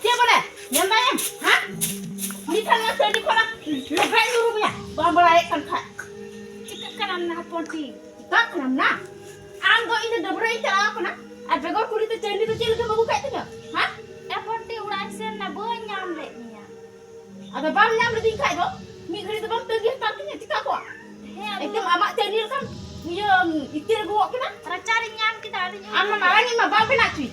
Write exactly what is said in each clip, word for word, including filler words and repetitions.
ᱪᱮᱫ ᱵᱚᱞᱮ? ᱧᱮᱞ ᱫᱟᱭᱮᱢ? ᱦᱮᱸ? ᱱᱤᱛ ᱦᱟᱸᱜ ᱱᱚᱣᱟ ᱪᱟᱹᱰᱤ ᱠᱷᱚᱱᱟᱜ ᱞᱮᱵᱮᱫ ᱧᱩᱨᱩ ᱢᱮᱭᱟ, ᱵᱟᱢ ᱵᱟᱲᱟᱭᱮᱫ ᱠᱟᱱ ᱠᱷᱟᱡ᱾ ᱪᱤᱠᱟᱹᱜ ᱠᱟᱱᱟᱢ ᱱᱟ ᱦᱚᱯᱚᱱ ᱴᱤ? ᱪᱤᱠᱟᱹᱜ ᱠᱟᱱᱟᱢ ᱱᱟ? ᱟᱢ ᱫᱚ ᱤᱧ ᱫᱚ ᱰᱟᱹᱵᱽᱨᱟᱹᱜ ᱤᱧ ᱪᱟᱞᱟᱣ ᱠᱟᱱᱟ, ᱟᱨ ᱵᱮᱜᱚᱨ ᱠᱩᱲᱤ ᱛᱮ ᱪᱟᱹᱰᱤ ᱫᱚ ᱪᱮᱫ ᱞᱟᱹᱜᱤᱫ ᱮᱢ ᱟᱹᱜᱩ ᱠᱟᱜ ᱛᱤᱧᱟ? ᱦᱮᱸ? ᱮ ᱦᱚᱯᱚᱱ ᱴᱤ, ᱚᱲᱟᱜ ᱤᱧ ᱥᱮᱱ ᱮᱱᱟ, ᱵᱟᱹᱧ ᱧᱟᱢ ᱞᱮᱫ ᱢᱮᱭᱟ᱾ ᱟᱫᱚ ᱵᱟᱢ ᱧᱟᱢ ᱞᱮᱫᱤᱧ ᱠᱷᱟᱡ ᱫᱚ ᱢᱤᱫ ᱜᱷᱟᱹᱲᱤ ᱫᱚ ᱵᱟᱢ ᱛᱟᱹᱜᱤ ᱦᱟᱛᱟᱲ ᱠᱤᱧᱟ, ᱪᱤᱠᱟ ᱠᱚᱜᱼᱟ? ᱦᱮᱸ, ᱟᱫᱚ ᱮᱠᱫᱚᱢ ᱟᱢᱟᱜ ᱪᱟᱹᱰᱤ ᱞᱮᱠᱟᱢ ᱤᱭᱟᱹ ᱤᱛᱤᱞ ᱟᱹᱜᱩ ᱜᱚᱫ ᱠᱮᱫᱟ᱾ ᱨᱟᱪᱟ ᱨᱤᱧ ᱧᱟᱢ ᱠᱮᱫᱟ, ᱟᱫᱚᱧ ᱟᱢ ᱢᱟ ᱢᱟᱨᱟᱝ ᱤᱧ ᱢᱟ ᱵᱟᱢ ᱵᱮᱱᱟᱣ ᱦᱚᱪᱚᱭ᱾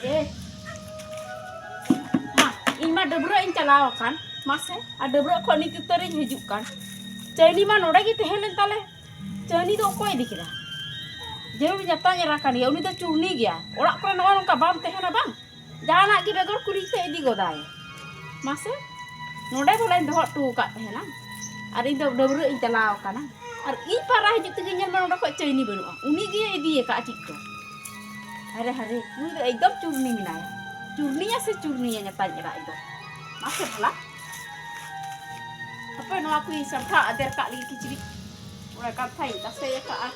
ᱮ, ᱢᱟ, ᱤᱧ ᱢᱟ ᱰᱟᱹᱵᱽᱨᱟᱹᱜ ᱤᱧ ᱪᱟᱞᱟᱣ ᱟᱠᱟᱱ, ᱢᱟᱥᱮ, ᱟᱨ ᱰᱟᱹᱵᱽᱨᱟᱹᱜ ᱠᱷᱚᱱ ᱱᱤᱛ ᱩᱛᱟᱹᱨ ᱤᱧ ᱦᱤᱡᱩᱜ ᱠᱟᱱ᱾ ᱪᱟᱹᱭᱱᱤ ᱢᱟ ᱱᱚᱰᱮ ᱜᱮ ᱛᱟᱦᱮᱸ ᱞᱮᱱ ᱛᱟᱞᱮ, ᱪᱟᱹᱭᱱᱤ ᱫᱚ ᱚᱠᱚᱭ ᱤᱫᱤ ᱠᱮᱫᱟ? ᱡᱟᱹᱨᱩᱲ ᱧᱟᱛᱟᱧ ᱮᱨᱟ ᱠᱟᱱ ᱜᱮᱭᱟ, ᱩᱱᱤ ᱫᱚ ᱪᱩᱨᱱᱤ ᱜᱮᱭᱟ᱾ ᱚᱲᱟᱜ ᱠᱚᱨᱮ ᱱᱚᱜᱼᱚ ᱱᱚᱝᱠᱟ ᱵᱟᱢ ᱛᱟᱦᱮᱱᱟ ᱵᱟᱝ? ᱡᱟᱦᱟᱱᱟᱜ ᱜᱮ ᱵᱮᱜᱚᱨ ᱠᱩᱞᱤ ᱛᱮ ᱤᱫᱤ ᱜᱚᱫᱟᱭ᱾ ᱢᱟᱥᱮ, ᱱᱚᱰᱮ ᱵᱚᱞᱮᱧ ᱫᱚᱦᱚ ᱦᱚᱴᱚ ᱟᱠᱟᱫ ᱛᱟᱦᱮᱱᱟ, ᱟᱨ ᱤᱧ ᱫᱚ ᱰᱟᱹᱵᱽᱨᱟᱹᱜ ᱤᱧ ᱪᱟᱞᱟᱣ ᱟᱠᱟᱱᱟ, ᱟᱨ ᱤᱧ ᱯᱟᱨᱟ ᱦᱤᱡᱩᱜ ᱛᱮᱜᱮ ᱧᱮᱞ ᱢᱮ ᱱᱚᱰᱮ ᱠᱷᱚᱡ ᱪᱟᱹᱭᱱᱤ ᱵᱟᱹᱱᱩᱜᱼᱟ, ᱩᱱᱤ ᱜᱮ ᱤᱫᱤ ᱟᱠᱟᱫᱼᱟ ᱪᱮᱫ ᱪᱚ᱾ ᱦᱟᱨᱮ ᱦᱟᱨᱮ, ᱱᱩᱭ ᱫᱚ ᱮᱠᱫᱚᱢ ᱪᱩᱨᱱᱤ ᱢᱮᱱᱟᱭᱟ᱾ ᱪᱩᱨᱱᱤᱭᱟ ᱥᱮ ᱪᱩᱨᱱᱤᱭᱟ ᱧᱟᱛᱟᱧ ᱮᱨᱟ ᱤᱧ ᱫᱚ᱾ ᱢᱟᱥᱮ ᱵᱷᱟᱞᱟ᱾ ᱦᱟᱯᱮ ᱱᱚᱣᱟ ᱠᱚᱧ ᱥᱟᱢᱴᱟᱣ ᱟᱫᱮᱨ ᱠᱟᱜ ᱞᱮᱜᱮ ᱠᱤᱪᱨᱤᱡ᱾ ᱚᱱᱟ ᱠᱟᱱᱛᱷᱟᱧ ᱛᱟᱥᱮ ᱟᱠᱟᱜᱼᱟ᱾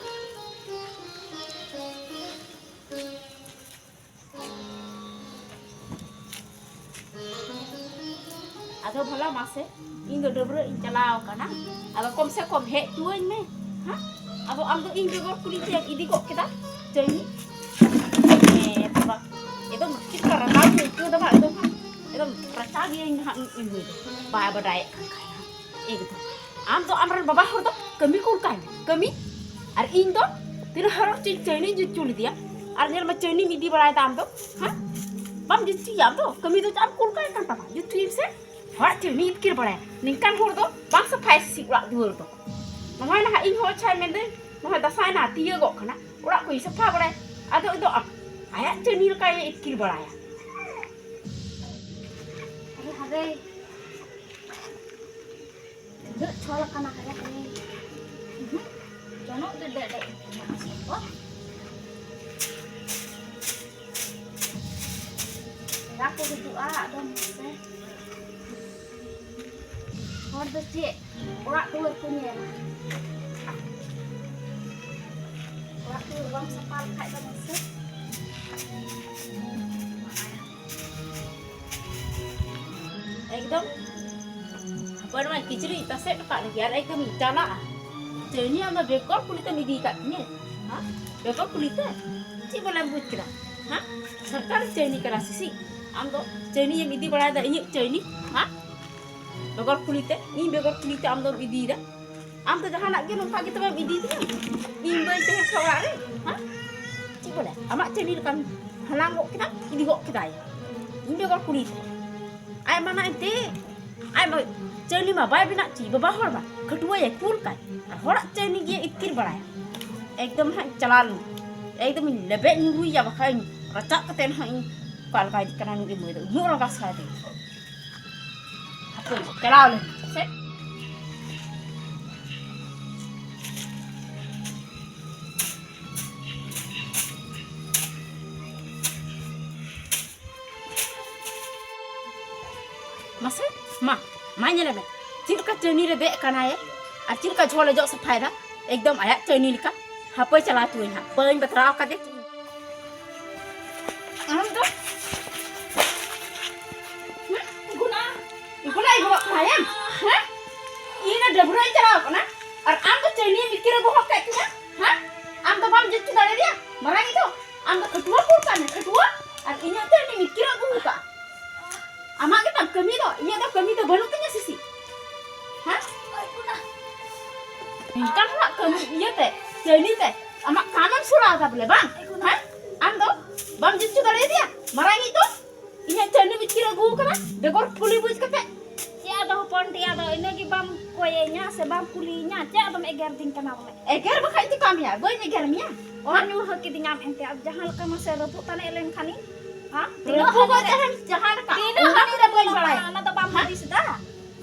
ᱟᱫᱚ ᱵᱷᱟᱞᱟ ᱢᱟᱥᱮ, ᱤᱧ ᱫᱚ ᱰᱟᱹᱵᱽᱨᱟᱹᱜ ᱤᱧ ᱪᱟᱞᱟᱣ ᱟᱠᱟᱱᱟ, ᱟᱫᱚ ᱠᱚᱢ ᱥᱮ ᱠᱚᱢ ᱦᱮᱡ ᱦᱚᱪᱚᱣᱟᱹᱧ ᱢᱮ, ᱦᱮᱸ? ᱟᱫᱚ ᱟᱢ ᱫᱚ ᱤᱧ ᱵᱮᱜᱚᱨ ᱠᱩᱞᱤ ᱛᱮᱢ ᱤᱫᱤ ᱜᱚᱫ ᱠᱮᱫᱟ ᱪᱟᱹᱭᱱᱤ᱾ ᱦᱮᱸ, ᱛᱚᱵᱮ ᱮᱠᱫᱚᱢ ᱪᱮᱫ ᱞᱮᱠᱟ ᱨᱟᱸᱜᱟᱣ ᱤᱧ ᱟᱹᱭᱠᱟᱹᱣ ᱮᱫᱟ ᱵᱟᱝ, ᱮᱠᱫᱚᱢ, ᱮᱠᱫᱚᱢ ᱨᱟᱪᱟ ᱜᱮᱭᱟᱹᱧ ᱦᱟᱸᱜ ᱢᱤᱫ ᱧᱤᱫᱟᱹ ᱫᱚ᱾ ᱵᱟᱭ ᱵᱟᱰᱟᱭᱮᱫ ᱠᱟᱱ ᱠᱷᱟᱡ ᱦᱟᱸᱜ, ᱮᱠᱫᱚᱢ᱾ ᱟᱢ ᱫᱚ ᱟᱢᱨᱮᱱ ᱵᱟᱵᱟ ᱦᱚᱲ ᱫᱚ ᱠᱟᱹᱢᱤ ᱠᱩᱞ ᱠᱟᱭ ᱢᱮ, ᱠᱟᱹᱢᱤ᱾ ᱟᱨ ᱤᱧ ᱫᱚ ᱛᱤᱱᱟᱹᱜ ᱦᱚᱲ ᱪᱚᱧ ᱪᱟᱹᱭᱱᱤᱧ ᱡᱩᱛ ᱦᱚᱪᱚ ᱞᱮᱫᱮᱭᱟ, ᱟᱨ ᱧᱮᱞ ᱢᱮ ᱪᱟᱹᱭᱱᱤᱢ ᱤᱫᱤ ᱵᱟᱲᱟᱭᱮᱫᱟ ᱟᱢ ᱫᱚ, ᱦᱮᱸ? ᱵᱟᱢ ᱡᱩᱛ ᱦᱚᱪᱚᱭᱮᱭᱟ ᱟᱢ ᱫᱚ, ᱠᱟᱹᱢᱤ ᱫᱚ ᱪᱮᱫ ᱮᱢ ᱠᱩᱞ ᱠᱟᱭ ᱠᱟᱱ ᱛᱟᱢᱟ? ᱡᱩᱛ ᱦᱚᱪᱚᱭᱮᱢ ᱥᱮ᱾ ᱦᱚᱲᱟᱜ ᱪᱟᱹᱭᱱᱤ ᱤᱛᱠᱤᱨ ᱵᱟᱲᱟᱭᱟ, ᱱᱤᱝᱠᱟᱱ ᱦᱚᱲ ᱫᱚ ᱵᱟᱝ ᱥᱟᱯᱷᱟᱭᱟ ᱥᱤᱥᱤ ᱚᱲᱟᱜ ᱫᱩᱣᱟᱹᱨ ᱫᱚ᱾ ᱱᱚᱜᱼᱚᱭ ᱱᱟᱦᱟᱜ ᱤᱧ ᱦᱚᱸ ᱟᱪᱪᱷᱟᱭ ᱢᱮᱱᱫᱟᱹᱧ, ᱱᱚᱜᱼᱚᱭ ᱫᱟᱸᱥᱟᱭ ᱱᱟᱦᱟᱜ ᱛᱤᱭᱟᱹᱜᱚᱜ ᱠᱟᱱᱟ, ᱚᱲᱟᱜ ᱠᱚᱧ ᱥᱟᱯᱷᱟ ᱵᱟᱲᱟᱭᱟ, ᱟᱫᱚ ᱤᱧ ᱫᱚ ᱟᱭᱟᱜ ᱪᱟᱹᱭᱱᱤ ᱞᱮᱠᱟᱭ ᱤᱛᱠᱤᱨ ᱵᱟᱲᱟᱭᱟ᱾ ᱟᱨᱮ ᱦᱟᱨᱮ᱾ ᱛᱤᱱᱟᱹᱜ ᱪᱷᱚᱞ ᱟᱠᱟᱱᱟ ᱦᱟᱭᱟ ᱦᱟᱭᱟ᱾ ᱩᱦᱩᱸ, ᱡᱚᱱᱚᱜ ᱜᱮ ᱰᱮ ᱰᱮ ᱠᱚ᱾ ᱯᱮᱲᱟ ᱠᱚ ᱦᱤᱡᱩᱜᱼᱟ, ᱟᱫᱚ ᱢᱟᱥᱮ᱾ ᱦᱚᱲ ᱫᱚ ᱪᱮᱫ ᱚᱲᱟᱜ ᱫᱩᱣᱟᱹᱨ ᱠᱚ ᱧᱮᱞᱟ? ᱚᱲᱟᱜ ᱫᱩᱣᱟᱹᱨ ᱵᱟᱢ ᱥᱟᱯᱷᱟ ᱞᱮᱠᱷᱟᱡ ᱫᱚ ᱢᱟᱥᱮ᱾ ᱮᱠᱫᱚᱢ ᱦᱟᱯᱲᱟᱢ ᱠᱤᱪᱨᱤᱡ ᱛᱟᱥᱮ ᱦᱚᱴᱚ ᱠᱟᱜ ᱞᱟᱹᱜᱤᱫ ᱟᱨ ᱮᱠᱫᱚᱢ ᱤᱧ ᱪᱟᱞᱟᱜᱼᱟ᱾ ᱪᱟᱹᱭᱱᱤ ᱟᱢ ᱫᱚ ᱵᱮᱜᱚᱨ ᱠᱩᱞᱤ ᱛᱮᱢ ᱤᱫᱤ ᱟᱠᱟᱫ ᱛᱤᱧᱟᱹ? ᱦᱮᱸ? ᱵᱮᱜᱚᱨ ᱠᱩᱞᱤ ᱛᱮ? ᱪᱮᱫ ᱵᱚᱞᱮᱢ ᱵᱩᱡᱽ ᱠᱮᱫᱟ? ᱦᱮᱸ? ᱥᱚᱨᱠᱟᱨ ᱪᱟᱹᱭᱱᱤ ᱠᱟᱱᱟ ᱥᱤᱥᱤ? ᱟᱢ ᱫᱚ ᱪᱟᱹᱭᱱᱤ ᱮᱢ ᱤᱫᱤ ᱵᱟᱲᱟᱭᱮᱫᱟ ᱤᱧᱟᱹᱜ ᱪᱟᱹᱭᱱᱤ? ᱦᱮᱸ? ᱵᱮᱜᱚᱨ ᱠᱩᱞᱤ ᱛᱮ, ᱤᱧ ᱵᱮᱜᱚᱨ ᱠᱩᱞᱤ ᱛᱮ ᱟᱢ ᱫᱚᱢ ᱤᱫᱤᱭᱮᱫᱟ᱾ ᱟᱢ ᱫᱚ ᱡᱟᱦᱟᱱᱟᱜ ᱜᱮ ᱱᱚᱝᱠᱟ ᱜᱮ ᱛᱚᱵᱮᱢ ᱤᱫᱤᱭ ᱛᱤᱧᱟ? ᱤᱧ ᱵᱟᱹᱧ ᱛᱟᱦᱮᱸ ᱠᱷᱟᱱ ᱚᱲᱟᱜ ᱨᱮ, ᱦᱮᱸ? ᱪᱮᱫ ᱵᱚᱞᱮ? ᱟᱢᱟᱜ ᱪᱟᱹᱭᱱᱤ ᱞᱮᱠᱟᱢ ᱦᱟᱞᱟᱝ ᱜᱚᱫ ᱠᱮᱫᱟ, ᱤᱫᱤ ᱜᱚᱫ ᱠᱮᱫᱟᱭ᱾ ᱤᱧ ᱵᱮᱜᱚᱨ ᱠᱩᱞᱤ ᱛᱮ᱾ ᱟᱡ ᱢᱟᱱᱟ ᱮᱱᱛᱮ, ᱟᱡ ᱢᱟ ᱪᱟᱹᱭᱱᱤ ᱢᱟ ᱵᱟᱭ ᱵᱮᱱᱟᱜ ᱪᱮ, ᱵᱟᱵᱟ ᱦᱚᱲ ᱢᱟ ᱠᱷᱟᱹᱴᱩᱣᱟᱹᱭ ᱠᱩᱞ ᱠᱟᱭ᱾ ᱟᱨ ᱦᱚᱲᱟᱜ ᱪᱟᱹᱭᱱᱤ ᱜᱮ ᱤᱛᱠᱤᱨ ᱵᱟᱲᱟᱭᱟ᱾ ᱮᱠᱫᱚᱢ ᱦᱟᱸᱜ ᱤᱧ ᱪᱟᱞᱟᱣ ᱞᱮᱱᱟ᱾ ᱮᱠᱫᱚᱢ ᱤᱧ ᱞᱮᱵᱮᱫ ᱧᱩᱨᱩᱭᱟ, ᱵᱟᱠᱷᱟᱡ ᱤᱧ ᱨᱟᱪᱟᱜ ᱠᱟᱛᱮ ᱦᱟᱸᱜ ᱤᱧ ᱚᱠᱟ ᱞᱮᱠᱟᱭ ᱤᱫᱤᱜ ᱠᱟᱱᱟ ᱱᱩᱭ ᱢᱟᱹᱭ ᱫᱚ᱾ ᱩᱱᱟᱹᱜ ᱨᱟᱸᱜᱟᱣ ᱥᱟᱭ ᱫᱚ᱾ ᱦᱟᱯᱮ, ᱪᱟᱞᱟᱣ ᱞᱮᱱ ᱥᱮ᱾ ᱢᱟᱥᱮ, ᱢᱟ, ᱢᱟ ᱧᱮᱞᱮ ᱢᱮ᱾ ᱪᱮᱫ ᱞᱮᱠᱟ ᱪᱟᱹᱭᱱᱤ ᱨᱮ ᱫᱮᱡ ᱠᱟᱱᱟᱭ ᱟᱨ ᱪᱮᱫ ᱞᱮᱠᱟ ᱡᱷᱚᱞ ᱮ ᱡᱚᱜ ᱥᱟᱯᱷᱟᱭᱮᱫᱟ᱾ ᱮᱠᱫᱚᱢ ᱟᱭᱟᱜ ᱪᱟᱹᱭᱱᱤ ᱞᱮᱠᱟ᱾ ᱦᱟᱯᱮ ᱪᱟᱞᱟᱣ ᱦᱚᱪᱚᱣᱟᱹᱧ ᱦᱟᱸᱜ᱾ ᱵᱟᱹᱧ ᱵᱟᱛᱨᱟᱣ ᱠᱟᱫᱮ᱾ ᱟᱢ ᱫᱚ? ᱦᱮᱸ? ᱜᱩᱱᱟ, ᱜᱩᱱᱟ ᱤᱧ ᱜᱚᱜ ᱠᱟᱭᱟᱢ? ᱦᱮᱸ? ᱤᱧ ᱫᱚ ᱰᱟᱹᱵᱽᱨᱟᱹᱜ ᱤᱧ ᱪᱟᱞᱟᱣ ᱠᱟᱱᱟ᱾ ᱟᱨ ᱟᱢ ᱫᱚ ᱪᱟᱹᱭᱱᱤ ᱢᱤᱫ ᱠᱤᱞᱳ ᱜᱚᱦᱚᱲ ᱠᱟᱜ ᱛᱤᱧᱟ? ᱦᱮᱸ? ᱟᱢ ᱫᱚ ᱵᱟᱢ ᱡᱩᱛ ᱦᱚᱪᱚ ᱫᱟᱲᱮᱭᱟᱫᱮᱭᱟ? ᱢᱟᱨᱟᱝ ᱤᱧ ᱫᱚ? ᱟᱢ ᱫᱚ ᱠᱷᱟᱹᱴᱩᱣᱟᱹ ᱠᱩᱞ ᱠᱟᱜ ᱢᱮ, ᱠᱷᱟᱹᱴᱩᱣᱟᱹ᱾ ᱟᱨ ᱤᱧᱟᱹᱜ ᱛᱮ ᱩᱱᱤ ᱢᱤᱫ ᱠᱤᱞᱳ ᱟᱹᱜᱩ ᱠᱟᱜᱼᱟ᱾ ᱟᱢᱟᱜ ᱜᱮ ᱛᱟᱢ ᱠᱟᱹᱢᱤ ᱫᱚ, ᱤᱧᱟᱹᱜ ᱫᱚ ᱠᱟᱹᱢᱤ ᱫᱚ ᱵᱟᱹᱱᱩᱜ ᱛᱤᱧᱟ ᱥᱤᱥᱤ᱾ ᱦᱮᱸ? ᱱᱤᱝᱠᱟᱱ ᱦᱚᱲᱟᱜ ᱠᱟᱹᱢᱤ ᱤᱭᱟᱹᱛᱮ, ᱪᱟᱹᱭᱱᱤ ᱛᱮ, ᱟᱢᱟᱜ ᱠᱟᱢᱮᱢ ᱥᱚᱨᱟᱣ ᱮᱫᱟ ᱵᱚᱞᱮ, ᱵᱟᱝ? ᱦᱮᱸ? ᱟᱢ ᱫᱚ ᱵᱟᱢ ᱡᱩᱛ ᱦᱚᱪᱚ ᱫᱟᱲᱮᱭᱟᱫᱮᱭᱟ? ᱢᱟᱨᱟᱝ ᱤᱡ ᱫᱚ ᱤᱧᱟᱹᱜ ᱪᱟᱹᱭᱱᱤ ᱵᱤᱪᱠᱤᱨ ᱟᱹᱜᱩ ᱟᱠᱟᱱᱟ, ᱵᱮᱜᱚᱨ ᱠᱩᱞᱤ ᱵᱩᱡᱽ ᱠᱟᱛᱮ᱾ ᱪᱮᱫ ᱟᱫᱚ ᱦᱚᱯᱚᱱ ᱛᱮᱭᱟ ᱫᱚ ᱤᱱᱟᱹ ᱜᱮ ᱵᱟᱢ ᱠᱚᱭᱮᱧᱟ ᱥᱮ ᱵᱟᱢ ᱠᱩᱞᱤᱭᱤᱧᱟ? ᱪᱮᱫ ᱟᱫᱚᱢ ᱮᱜᱮᱨ ᱫᱤᱧ ᱠᱟᱱᱟ ᱵᱚᱞᱮ? ᱮᱜᱮᱨ ᱵᱟᱠᱷᱟᱡ ᱪᱮᱠᱟᱢ ᱭᱟ? ᱵᱟᱹᱧ ᱮᱜᱮᱨ ᱢᱮᱭᱟ᱾ ᱚᱱᱟ ᱧᱩᱨᱦᱟᱹ ᱠᱤᱫᱤᱧᱟᱢ ᱮᱱᱛᱮ, ᱟᱨ ᱡᱟᱦᱟᱸ ᱞᱮᱠᱟ ᱢᱟᱥᱮ ᱨᱟᱹᱯᱩᱫ ᱛᱟᱱᱮᱡ ᱞᱮᱱ ᱠᱷᱟᱱᱤᱧ, ᱦᱮᱸ? ᱛᱤᱱᱟᱹᱜ ᱨᱟᱹᱯᱩᱫ ᱦᱟᱹᱱᱤ ᱜᱚᱫ ᱨᱮ, ᱛᱟᱦᱮᱱ ᱡᱟᱦᱟᱸ ᱞᱮᱠᱟ, ᱛᱤᱱᱟᱹᱜ ᱚᱱᱟ ᱦᱟᱹᱱᱤ ᱫᱚ ᱨᱮ ᱵᱟᱹᱧ ᱵᱟᱲᱟᱭᱟ᱾ ᱚᱱᱟ ᱫᱚ ᱵᱟᱢ ᱦᱮᱸ? ᱦᱩᱫᱤᱥ ᱮᱫᱟ?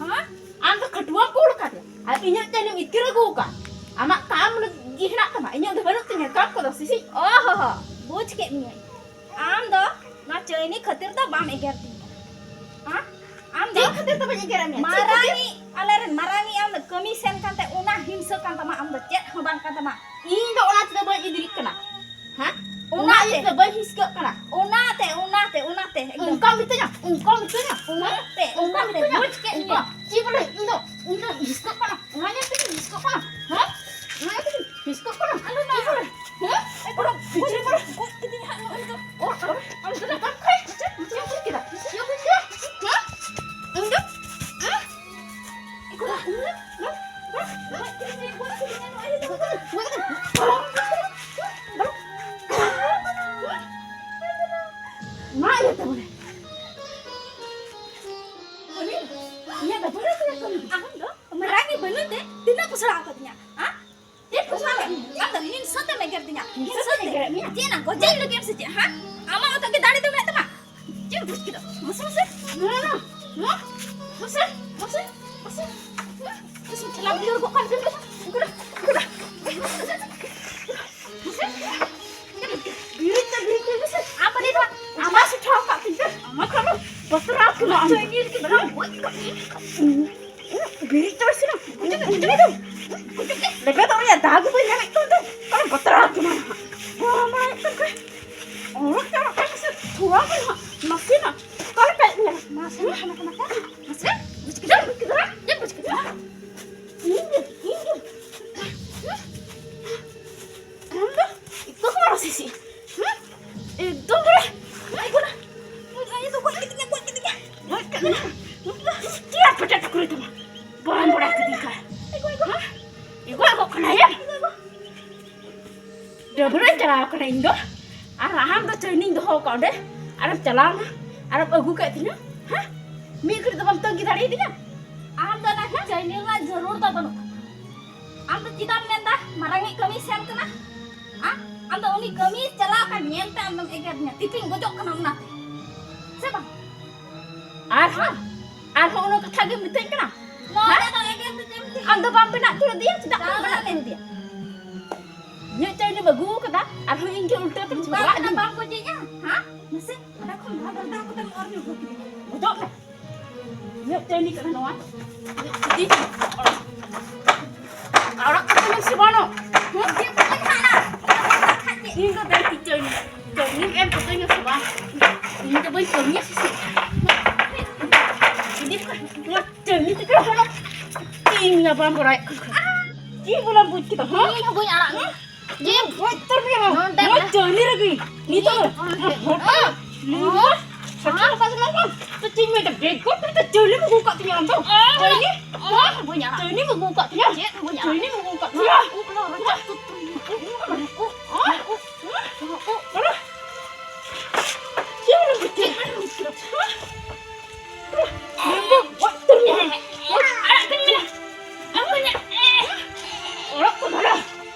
ᱦᱮᱸ? ᱟᱢ ᱫᱚ ᱠᱷᱟᱹᱴᱩᱣᱟᱹ ᱠᱩᱞ ᱠᱟᱫᱮ, ᱟᱨ ᱤᱧᱟᱹᱜ ᱪᱟᱹᱭᱱᱤᱢ ᱤᱛᱠᱤᱨ ᱟᱹᱜᱩ ᱟᱠᱟᱫ᱾ ᱟᱢᱟᱜ ᱠᱟᱢ ᱜᱮ ᱦᱮᱱᱟᱜ ᱛᱟᱢᱟ, ᱤᱧᱟᱹᱜ ᱫᱚ ᱵᱟᱹᱱᱩᱜ ᱛᱤᱧᱟᱹ ᱠᱟᱢ ᱠᱚᱫᱚ ᱥᱤᱥᱤ᱾ ᱚ ᱦᱚ ᱦᱚ, ᱵᱩᱡᱽ ᱠᱮᱫ ᱢᱤᱭᱟᱹᱧ᱾ ᱟᱢ ᱫᱚ ᱱᱚᱣᱟ ᱪᱟᱹᱭᱱᱤ ᱠᱷᱟᱹᱛᱤᱨ ᱫᱚ ᱵᱟᱢ ᱮᱜᱮᱨ ᱛᱤᱧ ᱠᱟᱱᱟ᱾ ᱦᱮᱸ? ᱟᱢ ᱫᱚ ᱪᱮᱫ ᱠᱷᱟᱹᱛᱤᱨ ᱛᱮ ᱵᱟᱹᱧ ᱮᱜᱮᱨᱟ ᱢᱮᱭᱟ? ᱪᱮᱫ ᱢᱟᱨᱟᱝ ᱠᱷᱟᱹᱛᱤᱨ? ᱤᱡ ᱟᱞᱮᱨᱮᱱ ᱢᱟᱨᱟᱝᱤᱡ ᱟᱢ ᱫᱚ ᱠᱟᱹᱢᱤ ᱥᱮᱱ ᱠᱟᱱᱛᱮ ᱚᱱᱟ ᱦᱤᱝᱥᱟᱹ ᱠᱟᱱ ᱛᱟᱢᱟ, ᱟᱢ ᱫᱚ ᱪᱮᱫ ᱦᱚᱸ ᱵᱟᱝ ᱠᱟᱱ ᱛᱟᱢᱟ᱾ ᱤᱧ ᱫᱚ ᱚᱱᱟ ᱛᱮᱫᱚ ᱵᱟᱹᱧ ᱤᱫᱤᱨᱤᱜ ᱠᱟᱱᱟ᱾ ᱦᱮᱸ? ᱚᱱᱟ ᱚᱱᱟᱛᱮ᱾ ᱤᱭᱟᱹᱛᱮ ᱵᱟᱹᱧ ᱦᱤᱥᱠᱟᱹᱜ ᱠᱟᱱᱟ᱾ ᱚᱱᱟᱛᱮ, ᱚᱱᱟᱛᱮ, ᱚᱱᱟᱛᱮ, ᱮᱠᱫᱚᱢ᱾ ᱚᱱᱠᱟ ᱢᱤᱛᱟᱹᱧᱟ, ᱚᱱᱠᱟ ᱢᱤᱛᱟᱹᱧᱟ᱾ ᱚᱱᱟᱛᱮ, ᱚᱱᱠᱟ ᱚᱱᱟᱛᱮ, ᱢᱤᱛᱟᱹᱧᱟ᱾ ᱵᱩᱡᱽ ᱠᱮᱫ ᱚᱱᱠᱟ᱾ ᱢᱮᱭᱟ᱾ ᱪᱮᱫ ᱵᱚᱞᱮ, ᱤᱧ ᱫᱚ, ᱤᱧ ᱫᱚ ᱦᱤᱥᱠᱟᱹᱜ ᱠᱟᱱᱟ᱾ ᱚᱱᱟ ᱧᱮᱞ ᱛᱮᱜᱮ ᱦᱤᱥᱠᱟᱹᱜ ᱠᱟᱱᱟ᱾ ᱦᱮᱸ? ᱚᱱᱟ ᱧᱮᱞ ᱛᱮᱜᱮ ᱦᱤᱥᱠᱟᱹᱜ ᱠᱟᱱᱟ᱾ ᱟᱞᱚ ᱱᱟ᱾ ᱪᱮᱫ ᱵᱚᱞᱮ? ᱦᱮᱸ? ᱮ, ᱵᱟᱵᱟ, ᱵᱩᱡᱽ ᱠᱮᱫᱟ᱾ ᱜᱚᱡ ᱠᱮᱫᱤᱧ ᱦᱟᱸᱜ ᱱᱚᱜᱼᱚᱭ ᱫᱚ᱾ ᱚ, ᱟᱞᱚ, ᱟᱞᱚ ᱫᱟᱫᱟ, ᱵᱟᱢ ᱠᱷᱟᱭ᱾ ᱪᱮᱫ ᱮᱢ ᱵᱩᱡᱽ ᱠᱮᱫᱟ? ᱪᱮᱫ ᱮᱢ ᱵᱩᱡᱽ ᱠᱮᱫᱟ? ᱦᱮᱸ? ᱤᱧ ᱫᱚ, ᱦᱮᱸ? ᱮ, ᱠᱚᱲᱟ, ᱤᱧ ᱫᱚ, ᱦᱮᱸ? ᱦᱮᱸ? ᱜᱚᱡ ᱠᱮᱫᱤᱧ, ᱜᱚᱡ ᱠᱮᱫᱤᱧ ᱱᱚᱜᱼᱚᱭ ᱫᱚ᱾ ᱜᱚᱡ ᱠᱮᱫᱤᱧ᱾ ᱚᱱᱟ ᱤᱭᱟᱹᱛᱮ ᱵᱚᱞᱮ᱾ ᱤᱧᱟᱹᱜ ᱫᱚ ᱵᱟᱹᱱᱩᱜ ᱛᱤᱧᱟ ᱠᱟᱹᱢᱤ᱾ ᱟᱢ ᱫᱚ ᱢᱟᱨᱟᱝ ᱜᱮ ᱵᱟᱹᱱᱩᱜ ᱛᱮ ᱛᱤᱱᱟᱹᱜ ᱯᱚᱥᱲᱟ ᱟᱠᱟᱫᱤᱧᱟ, ᱦᱮᱸ? ᱪᱮᱫ ᱯᱚᱥᱲᱟ ᱞᱮᱫ ᱢᱮᱭᱟ? ᱟᱢ ᱫᱚ ᱦᱤᱝᱥᱟᱹ ᱛᱮᱢ ᱮᱜᱮᱨ ᱫᱤᱧᱟ᱾ ᱦᱤᱝᱥᱟᱹ ᱛᱮᱢ ᱮᱜᱮᱨᱮᱫ ᱢᱮᱭᱟ? ᱪᱮᱫ ᱱᱟ ᱜᱚᱡᱮᱧ ᱞᱟᱹᱜᱤᱫ ᱮᱢ ᱥᱮ ᱪᱮᱫ, ᱦᱮᱸ? ᱟᱢᱟᱜ ᱢᱚᱛᱚ ᱜᱮ ᱫᱟᱲᱮ ᱫᱚ ᱢᱮᱱᱟᱜ ᱛᱟᱢᱟ? ᱪᱮᱫ ᱮᱢ ᱵᱩᱡᱽ ᱠᱮᱫᱟ? ᱢᱟᱥᱮ, ᱢᱟᱥᱮ᱾ ᱱᱚᱣᱟ, ᱱᱚᱣᱟ᱾ ᱢᱟᱥᱮ, ᱢᱟᱥᱮ, ᱢᱟᱥᱮ᱾ ᱢᱟᱥᱮ, ᱪᱟᱞᱟᱣ ᱵᱩᱡᱷᱟᱹᱣ ᱜᱚᱜ ᱠᱟᱱ ᱪᱚᱝ᱾ ᱩᱱᱠᱩ ᱫᱚ, ᱩᱱᱠᱩ ᱫᱚ᱾ ᱢᱟᱥᱮ᱾ ᱵᱤᱨᱤᱫ ᱛᱮ, ᱵᱤᱨᱤᱫ ᱛᱮ, ᱢᱟᱥᱮ᱾ ᱟᱢ ᱵᱟᱹᱱᱤᱡ ᱫᱚ, ᱟᱢᱟᱜ ᱥᱮ ᱴᱷᱟᱶ ᱠᱟᱜ ᱛᱤᱧ ᱯᱮ᱾ ᱟᱢᱟᱜ ᱠᱷᱟᱱ ᱵᱚᱛᱚᱨᱟᱜ ᱠᱟᱱᱟ᱾ ᱪᱚᱭᱱᱤ ᱞᱟᱹᱜᱤᱫ ᱵᱟᱝ ᱜᱚᱡ ᱠᱟᱜ ᱢᱮᱭᱟ᱾ ᱵᱤᱨᱤᱫ ᱛᱚ ᱥᱮ ᱵᱟᱝ? ᱞᱮᱵᱮᱫ ᱫᱚ ᱨᱮᱭᱟᱜ ᱫᱟᱜ ᱜᱮ ᱵᱟᱹᱧ ᱧᱟᱢᱮᱫ ᱛᱟᱢ ᱫᱚ᱾ ᱚᱠᱟᱨᱮ ᱵᱟᱛᱨᱟᱣ ᱠᱟᱱᱟ ᱱᱟᱦᱟᱜ? ᱜᱚᱨᱚᱢ ᱵᱟᱲᱟᱭᱮᱫ ᱠᱟᱱ ᱠᱷᱟᱡ ᱚᱲᱟᱜ ᱪᱟᱞᱟᱜ ᱠᱟᱱ ᱥᱮ ᱛᱷᱚᱲᱟ ᱜᱟᱱ ᱱᱟᱦᱟᱜ ᱱᱟᱥᱮᱱᱟᱜ ᱚᱠᱟ ᱞᱮᱠᱟ ᱧᱮᱞᱟ? ᱢᱟᱥᱮ, ᱢᱟᱥᱮ, ᱢᱟᱥᱮ, ᱢᱟᱥᱮ᱾ ᱵᱩᱡᱽ ᱠᱮᱫᱟ? ᱵᱩᱡᱽ ᱠᱮᱫᱟ? ᱪᱮᱫ ᱵᱩᱡᱽ ᱠᱮᱫᱟ? ᱤᱧ ᱜᱮ, ᱤᱧ ᱜᱮ᱾ ᱟᱢ ᱫᱚ ᱤᱛᱟᱹ ᱠᱚ ᱵᱟᱝ ᱥᱤᱥᱤ᱾ ᱦᱮᱸ? ᱮᱠᱫᱚᱢ ᱨᱮ᱾ ᱟᱭ ᱜᱚᱰᱟ᱾ ᱟᱭ ᱫᱚ ᱜᱚᱡ ᱠᱮᱫᱤᱧᱟ, ᱜᱚᱡ ᱠᱮᱫᱤᱧᱟ᱾ ᱜᱚᱡ ᱠᱮᱫᱤᱧᱟ᱾ ᱪᱮᱫ ᱯᱮᱴᱮ ᱴᱩᱠᱨᱤ ᱛᱟᱢᱟ? ᱵᱟᱢ ᱵᱟᱲᱟᱭ ᱠᱮᱫᱤᱧ ᱠᱷᱟᱱ᱾ ᱦᱮᱸ? ᱮᱜᱚᱡ ᱜᱚᱜ ᱠᱟᱱᱟᱭᱟ᱾ ᱰᱟᱹᱵᱽᱨᱟᱹᱧ ᱪᱟᱞᱟᱣ ᱠᱟᱱᱟ ᱤᱧ ᱫᱚ᱾ ᱟᱨ ᱟᱢ ᱫᱚ ᱪᱟᱹᱭᱱᱤᱧ ᱫᱚᱦᱚ ᱟᱠᱟᱫ ᱚᱸᱰᱮ᱾ ᱟᱨᱮᱢ ᱪᱟᱞᱟᱣ ᱮᱱᱟ᱾ ᱟᱨᱮᱢ ᱟᱹᱜᱩ ᱠᱮᱫ ᱛᱤᱧᱟ᱾ ᱦᱮᱸ? ᱢᱤᱫ ᱜᱷᱟᱹᱲᱤᱡ ᱫᱚ ᱵᱟᱢ ᱛᱟᱺᱜᱤ ᱫᱟᱲᱮᱭᱟᱫᱤᱧᱟ? ᱟᱢ ᱫᱚ ᱱᱟᱦᱟᱜ ᱪᱟᱹᱭᱱᱤ ᱨᱮᱱᱟᱜ ᱡᱟᱹᱨᱩᱲ ᱫᱚ ᱵᱟᱹᱱᱩᱜ ᱛᱟᱢᱟ᱾ ᱟᱢ ᱫᱚ ᱪᱮᱫᱟᱜ ᱮᱢ ᱢᱮᱱᱫᱟ ᱢᱟᱨᱟᱝᱤᱡ ᱠᱟᱹᱢᱤ ᱥᱮᱱ ᱠᱟᱱᱟ? ᱟ? ᱟᱢ ᱫᱚ ᱩᱱᱤ ᱠᱟᱹᱢᱤ ᱪᱟᱞᱟᱣ ᱠᱟᱱ ᱧᱮᱞᱛᱮ ᱟᱢ ᱫᱚᱢ ᱮᱜᱮᱨᱤᱧᱟ, ᱛᱤᱛᱤᱧ ᱜᱚᱡᱚᱜ ᱠᱟᱱᱟ ᱚᱱᱟᱛᱮ᱾ ᱥᱮ ᱵᱟᱝ? ᱟᱨᱦᱚᱸ? ᱟᱨᱦᱚᱸ ᱚᱱᱟ ᱠᱟᱛᱷᱟ ᱜᱮᱢ ᱢᱮᱛᱟᱹᱧ ᱠᱟᱱᱟ? ᱱᱚᱣᱟ ᱦᱮᱸ? ᱨᱮᱫᱚ ᱮᱜᱮᱨ ᱫᱚ ᱪᱮᱫ ᱮᱢ ᱪᱮᱫ ᱟᱢ ᱫᱚ ᱵᱟᱢ ᱵᱮᱱᱟᱣ ᱦᱚᱪᱚ ᱞᱮᱫᱮᱭᱟ? ᱪᱮᱫᱟᱜ ᱵᱟᱢ ᱵᱟᱝ ᱵᱮᱱᱟᱣ ᱦᱚᱪᱚ ᱞᱮᱫᱮᱭᱟ? ᱤᱧᱟᱹᱜ ᱪᱟᱹᱭᱱᱤᱢ ᱟᱹᱜᱩ ᱟᱠᱟᱫᱟ, ᱟᱨᱦᱚᱸ ᱤᱧ ᱜᱮ ᱩᱞᱴᱟᱹ ᱛᱮᱢ ᱱᱚᱝᱠᱟ ᱡᱷᱚᱜᱽᱲᱟ ᱠᱟᱛᱮ ᱤᱫᱤᱧᱟ᱾ ᱵᱟᱢ ᱜᱚᱡᱮᱧᱟ, ᱦᱮᱸ? ᱢᱟᱥᱮ, ᱚᱸᱰᱮ ᱠᱷᱚᱱ ᱵᱷᱟᱜᱟᱣ ᱫᱟᱲᱮ ᱠᱟᱛᱮᱢ ᱚᱨ ᱧᱚᱜ ᱠᱮᱫᱤᱧᱟ᱾ ᱜᱚᱡᱚᱜ ᱢᱮ᱾ ᱤᱧᱟᱹᱜ ᱪᱟᱹᱭᱱᱤ ᱠᱟᱱᱟ ᱱᱚᱣᱟ᱾ ᱤᱧᱟᱹᱜ ᱪᱟᱹᱭᱱᱤ᱾ ᱟᱲᱟᱜ ᱠᱟᱛᱮ ᱧᱮᱞ ᱥᱮ ᱵᱟᱝ? ᱦᱮᱸ? ᱤᱧ ᱫᱚ ᱫᱟᱹᱲ ᱛᱤᱧ ᱪᱟᱹᱭᱱᱤ᱾ ᱪᱟᱹᱭᱱᱤᱢ ᱮᱢ ᱠᱟᱛᱮ ᱧᱮᱞ ᱥᱮ ᱵᱟᱝ? ᱤᱧ ᱫᱚ ᱵᱟᱹᱧ ᱠᱟᱹᱢᱤᱭᱟ ᱥᱮ ᱪᱮᱫ? ᱤᱫᱤ ᱠᱚ᱾ ᱱᱚᱣᱟ ᱪᱟᱹᱭᱱᱤ ᱛᱮᱜᱮ ᱦᱚᱲ ᱤᱧ ᱧᱟᱯᱟᱢ ᱵᱟᱲᱟᱭᱮᱫ ᱠᱚᱣᱟ᱾ ᱪᱮᱫ ᱵᱚᱞᱮᱢ ᱵᱩᱡᱽ ᱠᱮᱫᱟ, ᱦᱮᱸ? ᱤᱧ ᱦᱚᱸ ᱵᱟᱹᱧ ᱟᱲᱟᱜ᱾ ᱦᱮᱸ? ᱡᱮ ᱵᱟᱹᱧ ᱩᱛᱟᱹᱨ ᱢᱮᱭᱟ, ᱱᱚᱣᱟ ᱱᱚᱣᱟ ᱫᱟᱜ ᱪᱟᱹᱭᱱᱤ ᱨᱮᱜᱮ᱾ ᱱᱤᱛᱚᱜ ᱫᱚ ᱦᱚᱲ ᱠᱚ ᱞᱟᱹᱭ ᱢᱟ, ᱥᱟᱪᱟ ᱠᱟᱛᱷᱟ ᱫᱚ ᱵᱟᱝ ᱠᱟᱱᱟ᱾ ᱛᱚ ᱪᱮᱫ ᱤᱧ ᱢᱮᱱᱫᱟ, ᱵᱮᱜᱚᱨ ᱛᱮ ᱪᱟᱹᱭᱱᱤᱢ ᱟᱹᱜᱩ ᱟᱠᱟᱫ ᱛᱤᱧᱟ ᱟᱢ ᱫᱚ? ᱪᱟᱹᱭᱱᱤ? ᱦᱮᱸ? ᱵᱟᱹᱧ ᱟᱲᱟᱜ᱾ ᱪᱟᱹᱭᱱᱤᱢ ᱟᱹᱜᱩ ᱟᱠᱟᱫ ᱛᱤᱧᱟ? ᱪᱮᱫ ᱦᱚᱸ ᱵᱟᱹᱧ ᱟᱲᱟᱜ᱾ ᱪᱟᱹᱭᱱᱤᱢ ᱟᱹᱜᱩ ᱟᱠᱟᱫ ᱛᱤᱧᱟ? ᱩᱵ ᱞᱚ ᱨᱚᱪᱟ ᱛᱩᱛ ᱛᱩ᱾ ᱩᱵ ᱞᱚ ᱨᱚᱪᱟ᱾ ᱩᱵ ᱞᱚ ᱨᱚᱪᱟ᱾ ᱩᱵ ᱞᱚ ᱨᱚᱪᱟ᱾ ᱪᱮᱫ ᱦᱚᱸ ᱵᱟᱹᱧ ᱟᱲᱟᱜ᱾ ᱪᱮᱫ ᱦᱚᱸ ᱵᱟᱹᱧ ᱟᱲᱟᱜ᱾ ᱟᱲᱟᱜ ᱠᱟᱹᱧ ᱢᱮ᱾ ᱟᱲᱟᱜ ᱠᱚ ᱵᱷᱟᱞᱟ᱾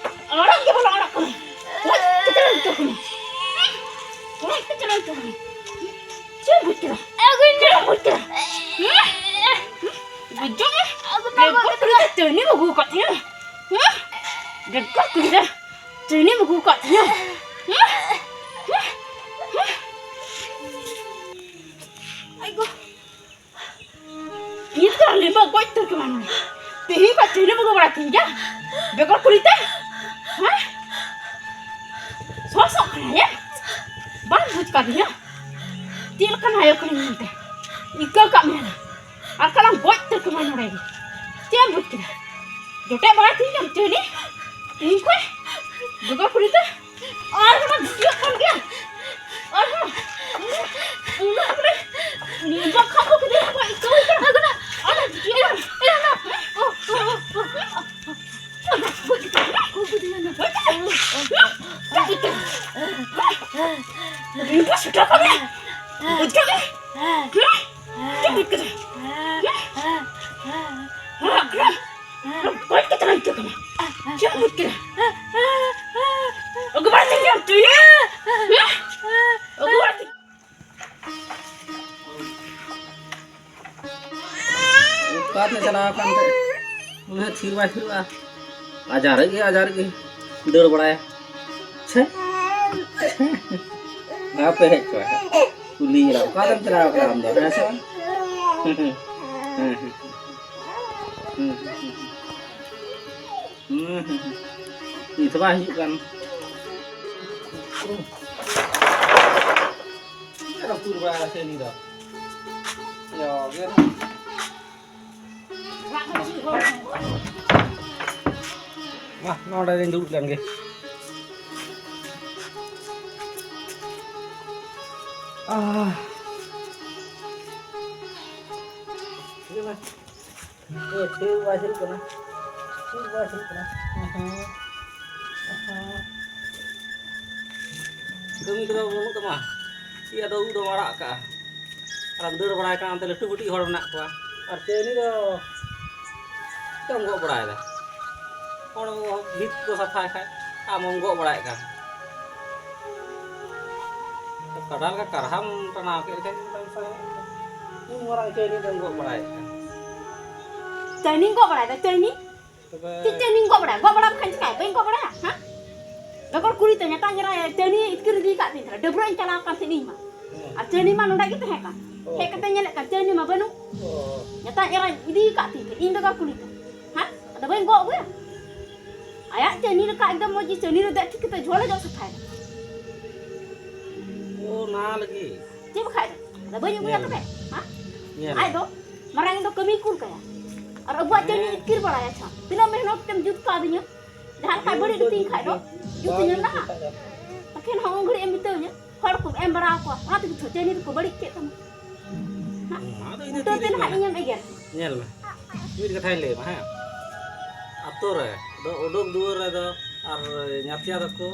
ᱟᱲᱟᱜ ᱜᱮ ᱵᱷᱟᱞᱟ ᱟᱲᱟᱜ ᱠᱟᱱᱟ᱾ ᱜᱚᱡ ᱠᱟᱛᱮ ᱞᱮ ᱩᱛᱩ ᱠᱚᱣᱟ᱾ ᱜᱚᱡ ᱠᱟᱛᱮ ᱞᱮ ᱩᱛᱩ ᱠᱚᱣᱟ᱾ ᱪᱮᱫ ᱵᱩᱡᱽ ᱠᱮᱫᱟ? ᱪᱮᱫ ᱵᱩᱡᱽ ᱠᱮᱫᱟ? ᱵᱩᱡᱽ ᱢᱮ᱾ ᱵᱮᱜᱚᱨ ᱠᱩᱲᱤ ᱫᱚ ᱪᱟᱹᱭᱱᱤᱢ ᱟᱹᱜᱩ ᱟᱠᱟᱫ ᱛᱤᱧᱟ᱾ ᱵᱮᱜᱚᱨ ᱠᱩᱲᱤ ᱫᱚ ᱪᱟᱹᱭᱱᱤᱢ ᱟᱹᱜᱩ ᱟᱠᱟᱫ ᱛᱤᱧᱟ᱾ ᱟᱭ ᱜᱚ᱾ ᱱᱤᱛ ᱫᱚ ᱞᱤᱢᱵᱟ ᱜᱚᱡ ᱩᱛᱟᱹᱨ ᱠᱟᱱᱟ ᱱᱚᱰᱮ᱾ ᱛᱮᱦᱮᱧ ᱠᱷᱚᱱ ᱪᱟᱹᱭᱱᱤᱢ ᱟᱹᱜᱩ ᱵᱟᱲᱟ ᱠᱤᱧ ᱜᱮᱭᱟ᱾ ᱵᱮᱜᱚᱨ ᱠᱩᱲᱤ ᱛᱮ᱾ ᱦᱮᱸ? ᱥᱚ ᱥᱚᱜ ᱠᱟᱱᱟ ᱭᱟ᱾ ᱵᱟᱢ ᱵᱩᱡᱽ ᱠᱟᱫᱤᱧᱟ᱾ ᱪᱮᱫ ᱞᱮᱠᱟᱱ ᱟᱭᱳ ᱠᱟᱹᱱᱟᱹᱧ ᱢᱮᱱᱛᱮ᱾ ᱤᱠᱟᱹ ᱠᱟᱜ ᱢᱮ᱾ ᱟᱨ ᱠᱷᱟᱱ ᱞᱟᱝ ᱜᱚᱡ ᱩᱛᱟᱹᱨ ᱠᱟᱢᱟ ᱱᱚᱰᱮ ᱜᱮ᱾ ᱪᱮᱫ ᱮᱢ ᱵᱩᱡᱽ ᱠᱮᱫᱟ? ᱡᱚᱴᱮᱫ ᱵᱟᱲᱟᱭ ᱛᱤᱧ ᱜᱮᱭᱟᱢ ᱪᱟᱹᱭᱱᱤ? ᱛᱮᱦᱮᱧ ᱠᱷᱚᱱ ᱵᱮᱜᱚᱨ ᱠᱩᱲᱤ ᱛᱮ᱾ ᱟᱨ ᱚᱱᱟ ᱵᱷᱤᱰᱤᱭᱳ ᱠᱷᱚᱱ ᱜᱮ᱾ ᱟᱨᱦᱚᱸ᱾ ᱚᱱᱟ ᱵᱚᱞᱮ ᱱᱤᱡᱚ ᱠᱷᱟᱵᱚ ᱠᱮᱫᱮ ᱠᱚ ᱤᱠᱟᱹᱣ ᱠᱟᱱᱟ᱾ ᱟᱨ ᱚᱱᱟ ᱵᱷᱤᱰᱤᱭᱳ᱾ ᱱᱤᱡᱚ ᱥᱮᱴᱟ ᱠᱟᱱᱟ᱾ ᱵᱩᱡᱷᱟᱹᱣ ᱠᱮᱫᱟ? ᱪᱮᱫ ᱵᱩᱡᱽ ᱠᱮᱫᱟ? ᱚᱠᱚᱭ ᱠᱚ ᱪᱟᱞᱟᱣ ᱦᱚᱪᱚ ᱠᱟᱢᱟ? ᱪᱮᱫ ᱮᱢ ᱵᱩᱡᱽ ᱠᱮᱫᱟ? ᱟᱹᱜᱩ ᱵᱟᱲᱟ ᱞᱮᱱ ᱜᱮᱭᱟᱢ ᱛᱩᱭᱩ? ᱟᱹᱜᱩ ᱵᱟᱲᱟ ᱞᱮᱱ ᱚᱠᱟᱛᱮ ᱪᱟᱞᱟᱣ ᱟᱠᱟᱱ ᱛᱮ? ᱩᱱᱤ ᱦᱚᱸ ᱛᱷᱤᱨ ᱵᱟᱭ ᱛᱷᱤᱨᱚᱜᱼᱟ᱾ ᱟᱡᱟᱨ ᱜᱮ, ᱟᱡᱟᱨ ᱜᱮ ᱫᱟᱹᱲ ᱵᱟᱲᱟᱭᱟ᱾ ᱪᱷᱮ᱾ ᱵᱟᱯᱮ ᱦᱮᱡ ᱠᱚᱜᱼᱟ᱾ ᱠᱩᱞᱤᱭᱮᱭᱟ, ᱚᱠᱟᱛᱮᱢ ᱪᱟᱞᱟᱣ ᱟᱠᱟᱱᱟ ᱟᱢ ᱫᱚ, ᱦᱮᱸ ᱥᱮ ᱵᱟᱝ? ᱦᱮᱸ, ᱦᱮᱸ᱾ ᱦᱩᱸ, ᱦᱩᱸ, ᱦᱩᱸ᱾ ᱦᱩᱸ, ᱦᱩᱸ, ᱦᱩᱸ᱾ ᱱᱤᱛ ᱦᱚᱸ ᱵᱟᱭ ᱦᱤᱡᱩᱜ ᱠᱟᱱ᱾ ᱪᱮᱫ ᱮᱢ ᱠᱩᱞ ᱵᱟᱲᱟᱭᱟ ᱥᱮ ᱩᱱᱤ ᱫᱚ? ᱡᱚ, ᱜᱮ᱾ ᱢᱟ, ᱱᱚᱰᱮ ᱜᱤᱧ ᱫᱩᱲᱩᱵ ᱞᱮᱱ ᱜᱮ᱾ ᱟᱦ᱾ ᱦᱤᱡᱩᱜ ᱢᱮ᱾ ᱮ, ᱴᱷᱤᱠ ᱵᱟᱭ ᱥᱩᱨᱩᱜ ᱠᱟᱱᱟ᱾ ᱴᱷᱤᱠ ᱵᱟᱭ ᱥᱩᱨᱩᱜ ᱠᱟᱱᱟ᱾ ᱟᱦᱟ᱾ ᱟᱦᱟ᱾ ᱠᱟᱹᱢᱤ ᱠᱚᱫᱚ ᱵᱟᱹᱱᱩᱜ ᱛᱟᱢᱟ? ᱪᱮᱫ ᱟᱫᱚ ᱩᱵ ᱫᱚᱢ ᱟᱲᱟᱜ ᱠᱟᱜᱼᱟ? ᱟᱨᱮᱢ ᱫᱟᱹᱲ ᱵᱟᱲᱟᱭ ᱠᱟᱱᱟ, ᱚᱱᱛᱮ ᱞᱟᱹᱴᱩ ᱠᱟᱹᱴᱤᱡ ᱦᱚᱲ ᱢᱮᱱᱟᱜ ᱠᱚᱣᱟ᱾ ᱟᱨ ᱪᱮᱫ ᱩᱱᱤ ᱫᱚ ᱪᱮᱫ ᱮᱢ ᱜᱚᱜ ᱵᱟᱲᱟᱭᱮᱫᱟ? ᱦᱚᱲ ᱵᱷᱤᱛ ᱠᱚ ᱥᱟᱯᱷᱟᱭ ᱠᱷᱟᱡ ᱟᱢ ᱦᱚᱢ ᱜᱚᱜ ᱵᱟᱲᱟᱭᱮᱫ ᱠᱟᱱ᱾ ᱠᱟᱰᱟ ᱞᱮᱠᱟ ᱠᱟᱨᱦᱟᱢ ᱴᱟᱱᱟᱣ ᱠᱮᱫ ᱞᱮᱠᱟ ᱧᱮᱞ ᱫᱟᱢ ᱥᱮ? ᱩᱱ ᱢᱟᱨᱟᱝ ᱪᱟᱹᱭᱱᱤ ᱫᱚᱢ ᱜᱚᱜ ᱵᱟᱲᱟᱭᱮᱫ ᱠᱟᱱ᱾ ᱪᱟᱹᱭᱱᱤᱧ ᱜᱚᱜ ᱵᱟᱲᱟᱭᱮᱫᱟ, ᱪᱟᱹᱭᱱᱤ? ᱛᱚᱵᱮ ᱪᱮᱫ ᱪᱟᱹᱭᱱᱤᱧ ᱜᱚᱜ ᱵᱟᱲᱟᱭᱟ? ᱜᱚᱜ ᱵᱟᱲᱟ ᱵᱟᱠᱷᱟᱱ ᱪᱤᱠᱟᱹᱭᱟ? ᱵᱟᱹᱧ ᱜᱚᱜ ᱵᱟᱲᱟᱭᱟ, ᱦᱮᱸ? ᱵᱮᱜᱚᱨ ᱠᱩᱲᱤ ᱛᱮ ᱧᱟᱴᱟᱝ ᱮᱨᱟ ᱪᱟᱹᱭᱱᱤ ᱤᱛᱠᱤᱨ ᱤᱫᱤ ᱠᱟᱜ ᱛᱤᱧ ᱛᱟᱦᱮᱱᱟ᱾ ᱰᱟᱹᱵᱽᱨᱟᱹᱜ ᱤᱧ ᱪᱟᱞᱟᱣ ᱟᱠᱟᱱ ᱛᱟᱦᱮᱸᱫ ᱤᱧ ᱢᱟ᱾ ᱟᱨ ᱪᱟᱹᱭᱱᱤ ᱢᱟ ᱱᱚᱰᱮ ᱜᱮ ᱛᱟᱦᱮᱸ ᱠᱟᱱ᱾ ᱚ᱾ ᱦᱮᱡ ᱠᱟᱛᱮ ᱧᱮᱞᱮᱫ ᱠᱟᱱ ᱪᱟᱹᱭᱱᱤ ᱢᱟ ᱵᱟᱹᱱᱩᱜ᱾ ᱚ᱾ ᱧᱟᱴᱟᱝ ᱮᱨᱟ ᱤᱫᱤ ᱠᱟᱜ ᱛᱤᱧ ᱛᱟᱦᱮᱸᱫ ᱤᱧ ᱵᱮᱜᱚᱨ ᱠᱩᱲᱤ ᱛᱮ᱾ ᱦᱮᱸ? ᱟᱫᱚ ᱵᱟᱹᱧ ᱜᱚᱜ ᱟᱹᱜᱩᱭᱟ? ᱟᱭᱟᱜ ᱪᱟᱹᱭᱱᱤ ᱞᱮᱠᱟ ᱮᱠᱫᱚᱢ ᱢᱚᱡᱽ ᱜᱮ ᱪᱟᱹᱭᱱᱤ ᱨᱮ ᱫᱮᱡ ᱴᱷᱤᱠ ᱠᱟᱛᱮ ᱡᱷᱚᱞᱮ ᱡᱚᱜ ᱥᱟᱯᱷᱟᱭᱟ᱾ ᱚ, ᱚᱱᱟ ᱞᱟᱹᱜᱤᱫ᱾ ᱪᱮᱫ ᱵᱟᱠᱷᱟᱡ ᱫᱚ? ᱟᱫᱚ ᱵᱟᱹᱧ ᱟᱹᱜᱩᱭᱟ ᱧᱮᱞ ᱛᱚᱵᱮ? ᱢᱮ᱾ ᱦᱮᱸ? ᱧᱮᱞ ᱟᱡ ᱢᱮ᱾ ᱫᱚ ᱢᱟᱨᱟᱝ ᱤᱧ ᱫᱚ ᱠᱟᱹᱢᱤᱭ ᱠᱩᱞ ᱠᱟᱭᱟ᱾ ᱟᱨ ᱟᱵᱚᱣᱟᱜ ᱪᱟᱹᱭᱱᱤ ᱦᱮᱸ᱾ ᱤᱛᱠᱤᱨ ᱵᱟᱲᱟᱭᱟ ᱪᱷᱟ᱾ ᱛᱤᱱᱟᱹᱜ ᱢᱮᱦᱱᱚᱛ ᱛᱮᱢ ᱡᱩᱛ ᱠᱟᱣᱫᱤᱧᱟ? ᱡᱟᱦᱟᱸ ᱞᱮᱠᱟᱭ ᱵᱟᱹᱲᱤᱡ ᱤᱫᱤᱧ ᱠᱷᱟᱡ ᱫᱚ, ᱡᱩᱛ ᱤᱧᱟᱹᱢ ᱱᱟᱦᱟᱜ᱾ ᱛᱟᱠᱷᱮᱱ ᱦᱚᱸ ᱩᱱ ᱜᱷᱟᱹᱲᱤᱡ ᱮᱢ ᱢᱮᱛᱟᱹᱧᱟ, ᱦᱚᱲ ᱠᱚᱢ ᱮᱢ ᱵᱟᱲᱟ ᱟᱠᱚᱣᱟ, ᱚᱱᱟ ᱛᱮᱜᱮ ᱛᱚ ᱪᱟᱹᱭᱱᱤ ᱫᱚᱠᱚ ᱵᱟᱹᱲᱤᱡ ᱠᱮᱫ ᱛᱟᱢᱟ᱾ ᱦᱟᱸ? ᱚᱱᱟ ᱫᱚ ᱤᱧ ᱫᱚ ᱩᱞᱴᱟᱹ ᱛᱤ ᱛᱮ ᱨᱮᱧ ᱱᱟᱦᱟᱜ ᱢᱮᱱᱟ᱾ ᱤᱧᱮᱢ ᱮᱜᱮᱨ᱾ ᱧᱮᱞ ᱢᱮ, ᱢᱤᱫ ᱠᱟᱛᱷᱟᱧ ᱞᱟᱹᱭ ᱟᱢᱟ, ᱦᱮᱸ? ᱟᱛᱳ ᱨᱮ ᱫᱚ ᱩᱰᱩᱠ ᱫᱩᱣᱟᱹᱨ ᱨᱮᱫᱚ ᱟᱨ ᱧᱟᱛᱭᱟ ᱫᱚᱠᱚ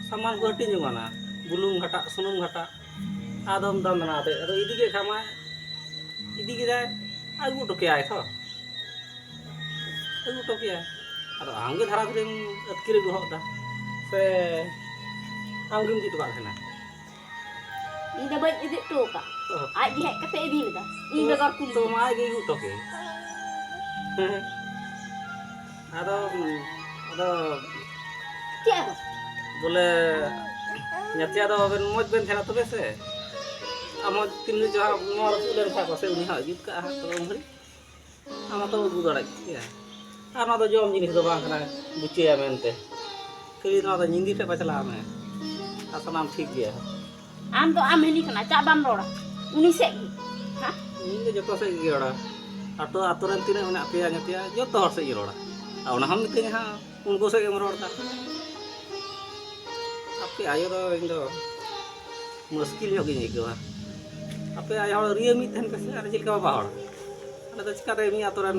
ᱥᱟᱢᱟᱱ ᱠᱚ ᱦᱟᱹᱴᱤᱧ ᱡᱚᱝᱟᱱᱟ, ᱵᱩᱞᱩᱝ ᱦᱟᱴᱟᱜ, ᱥᱩᱱᱩᱢ ᱦᱟᱴᱟᱜ, ᱟᱫᱚᱢ ᱫᱟᱱ ᱫᱟᱱᱟ ᱟᱛᱮ ᱟᱫᱚ ᱤᱫᱤ ᱠᱮᱫ ᱠᱷᱟᱱ ᱢᱟ, ᱤᱫᱤ ᱠᱮᱫᱟᱭ, ᱟᱹᱜᱩ ᱦᱚᱴᱚ ᱠᱮᱭᱟᱭ ᱛᱚ᱾ ᱟᱹᱜᱩ ᱦᱚᱴᱚ ᱠᱮᱭᱟ᱾ ᱟᱫᱚ ᱟᱢᱜᱮ ᱫᱷᱟᱨᱟ ᱫᱷᱤᱨᱤᱢ ᱟᱹᱛᱠᱤᱨ ᱟᱹᱜᱩ ᱦᱚᱫ ᱮᱫᱟ, ᱥᱮ ᱟᱢᱜᱮᱢ ᱤᱫᱤ ᱦᱚᱴᱚ ᱠᱟᱜ ᱛᱟᱦᱮᱱᱟ? ᱤᱧ ᱫᱚ ᱵᱟᱹᱧ ᱤᱫᱤ ᱦᱚᱴᱚ ᱟᱠᱟᱫ᱾ ᱚ᱾ ᱟᱡ ᱜᱮ ᱦᱮᱡ ᱠᱟᱛᱮ ᱤᱫᱤ ᱞᱮᱫᱟ᱾ ᱤᱧ ᱛᱚ, ᱵᱮᱜᱚᱨ ᱠᱩᱞᱤ ᱛᱚ ᱛᱮ᱾ ᱢᱟ ᱟᱡ ᱜᱮ ᱟᱹᱜᱩ ᱦᱚᱴᱚ ᱠᱮᱫ᱾ ᱦᱮᱸ᱾ ᱟᱫᱚ, ᱟᱫᱚ ᱪᱮᱫ ᱟᱫᱚ? ᱵᱚᱞᱮ, ᱧᱟᱛᱭᱟ ᱫᱚ ᱟᱵᱮᱱ ᱢᱚᱡᱽ ᱵᱮᱱ ᱛᱟᱦᱮᱱᱟ ᱛᱚᱵᱮ ᱥᱮ? ᱟᱨ ᱢᱚᱡᱽ ᱛᱤᱱ ᱜᱷᱟᱹᱲᱤᱡ ᱪᱚ ᱦᱟᱸᱜ ᱱᱚᱣᱟ ᱨᱟᱹᱯᱩᱫ ᱞᱮᱱ ᱠᱷᱟᱱ ᱯᱟᱥᱮᱡ ᱩᱱᱤ ᱦᱚᱸ ᱤᱫᱤ ᱠᱟᱜᱼᱟ ᱦᱟᱸᱜ, ᱛᱚᱵᱮ ᱩᱱ ᱜᱷᱟᱹᱲᱤᱡ᱾ ᱚᱱᱟ ᱢᱟᱛᱚ ᱩᱫᱩᱜ ᱫᱟᱲᱮᱭᱟᱜ ᱜᱮᱭᱟ᱾ ᱟᱨ ᱱᱚᱣᱟ ᱫᱚ ᱡᱚᱢ ᱡᱤᱱᱤᱥ ᱫᱚ ᱵᱟᱝ ᱠᱟᱱᱟ, ᱵᱩᱪᱟᱹᱭᱟ ᱢᱮᱱᱛᱮ᱾ ᱠᱷᱟᱹᱞᱤ ᱱᱚᱣᱟ ᱫᱚ ᱧᱤᱫᱤ ᱴᱷᱮᱡ ᱯᱟᱪᱞᱟᱜ ᱢᱮ, ᱟᱨ ᱥᱟᱱᱟᱢ ᱴᱷᱤᱠ ᱜᱮᱭᱟ᱾ ᱟᱢ ᱫᱚ ᱟᱢ ᱦᱤᱞᱤ ᱠᱟᱱᱟ, ᱪᱟᱜ ᱵᱟᱢ ᱨᱚᱲᱟ ᱩᱱᱤ ᱥᱮᱫ ᱜᱮ? ᱦᱮᱸ? ᱤᱧ ᱫᱚ ᱡᱚᱛᱚ ᱥᱮᱫ ᱜᱮ ᱨᱚᱲᱟ᱾ ᱟᱛᱳ, ᱟᱛᱳ ᱨᱮᱱ ᱛᱤᱱᱟᱹᱜ ᱢᱮᱱᱟᱜ ᱯᱮᱭᱟ, ᱧᱮᱛᱮᱭᱟ, ᱡᱚᱛᱚ ᱦᱚᱲ ᱥᱮᱫ ᱜᱮ ᱨᱚᱲᱟ᱾ ᱟᱨ ᱚᱱᱟ ᱦᱚᱸᱢ ᱢᱤᱛᱟᱹᱧᱟ ᱦᱟᱸᱜ, ᱩᱱᱠᱩ ᱥᱮᱫ ᱜᱮᱢ ᱨᱚᱲ ᱮᱫᱟ᱾ ᱟᱯᱮ ᱟᱭᱳ ᱫᱚ ᱤᱧ ᱫᱚ ᱢᱩᱥᱠᱤᱞ ᱧᱚᱜ ᱜᱤᱧ ᱟᱹᱭᱠᱟᱹᱣᱟ᱾ ᱟᱯᱮ ᱟᱭᱳ ᱦᱚᱲ ᱨᱤᱭᱟᱹ ᱢᱤᱫ ᱛᱟᱦᱮᱱ ᱯᱮᱥᱮ, ᱟᱨ ᱪᱮᱫ ᱞᱮᱠᱟ ᱵᱟᱵᱟ ᱦᱚᱲ? ᱟᱞᱮ ᱫᱚ ᱪᱤᱠᱟᱹᱛᱮ ᱢᱤᱫ ᱟᱛᱳ ᱨᱮᱱ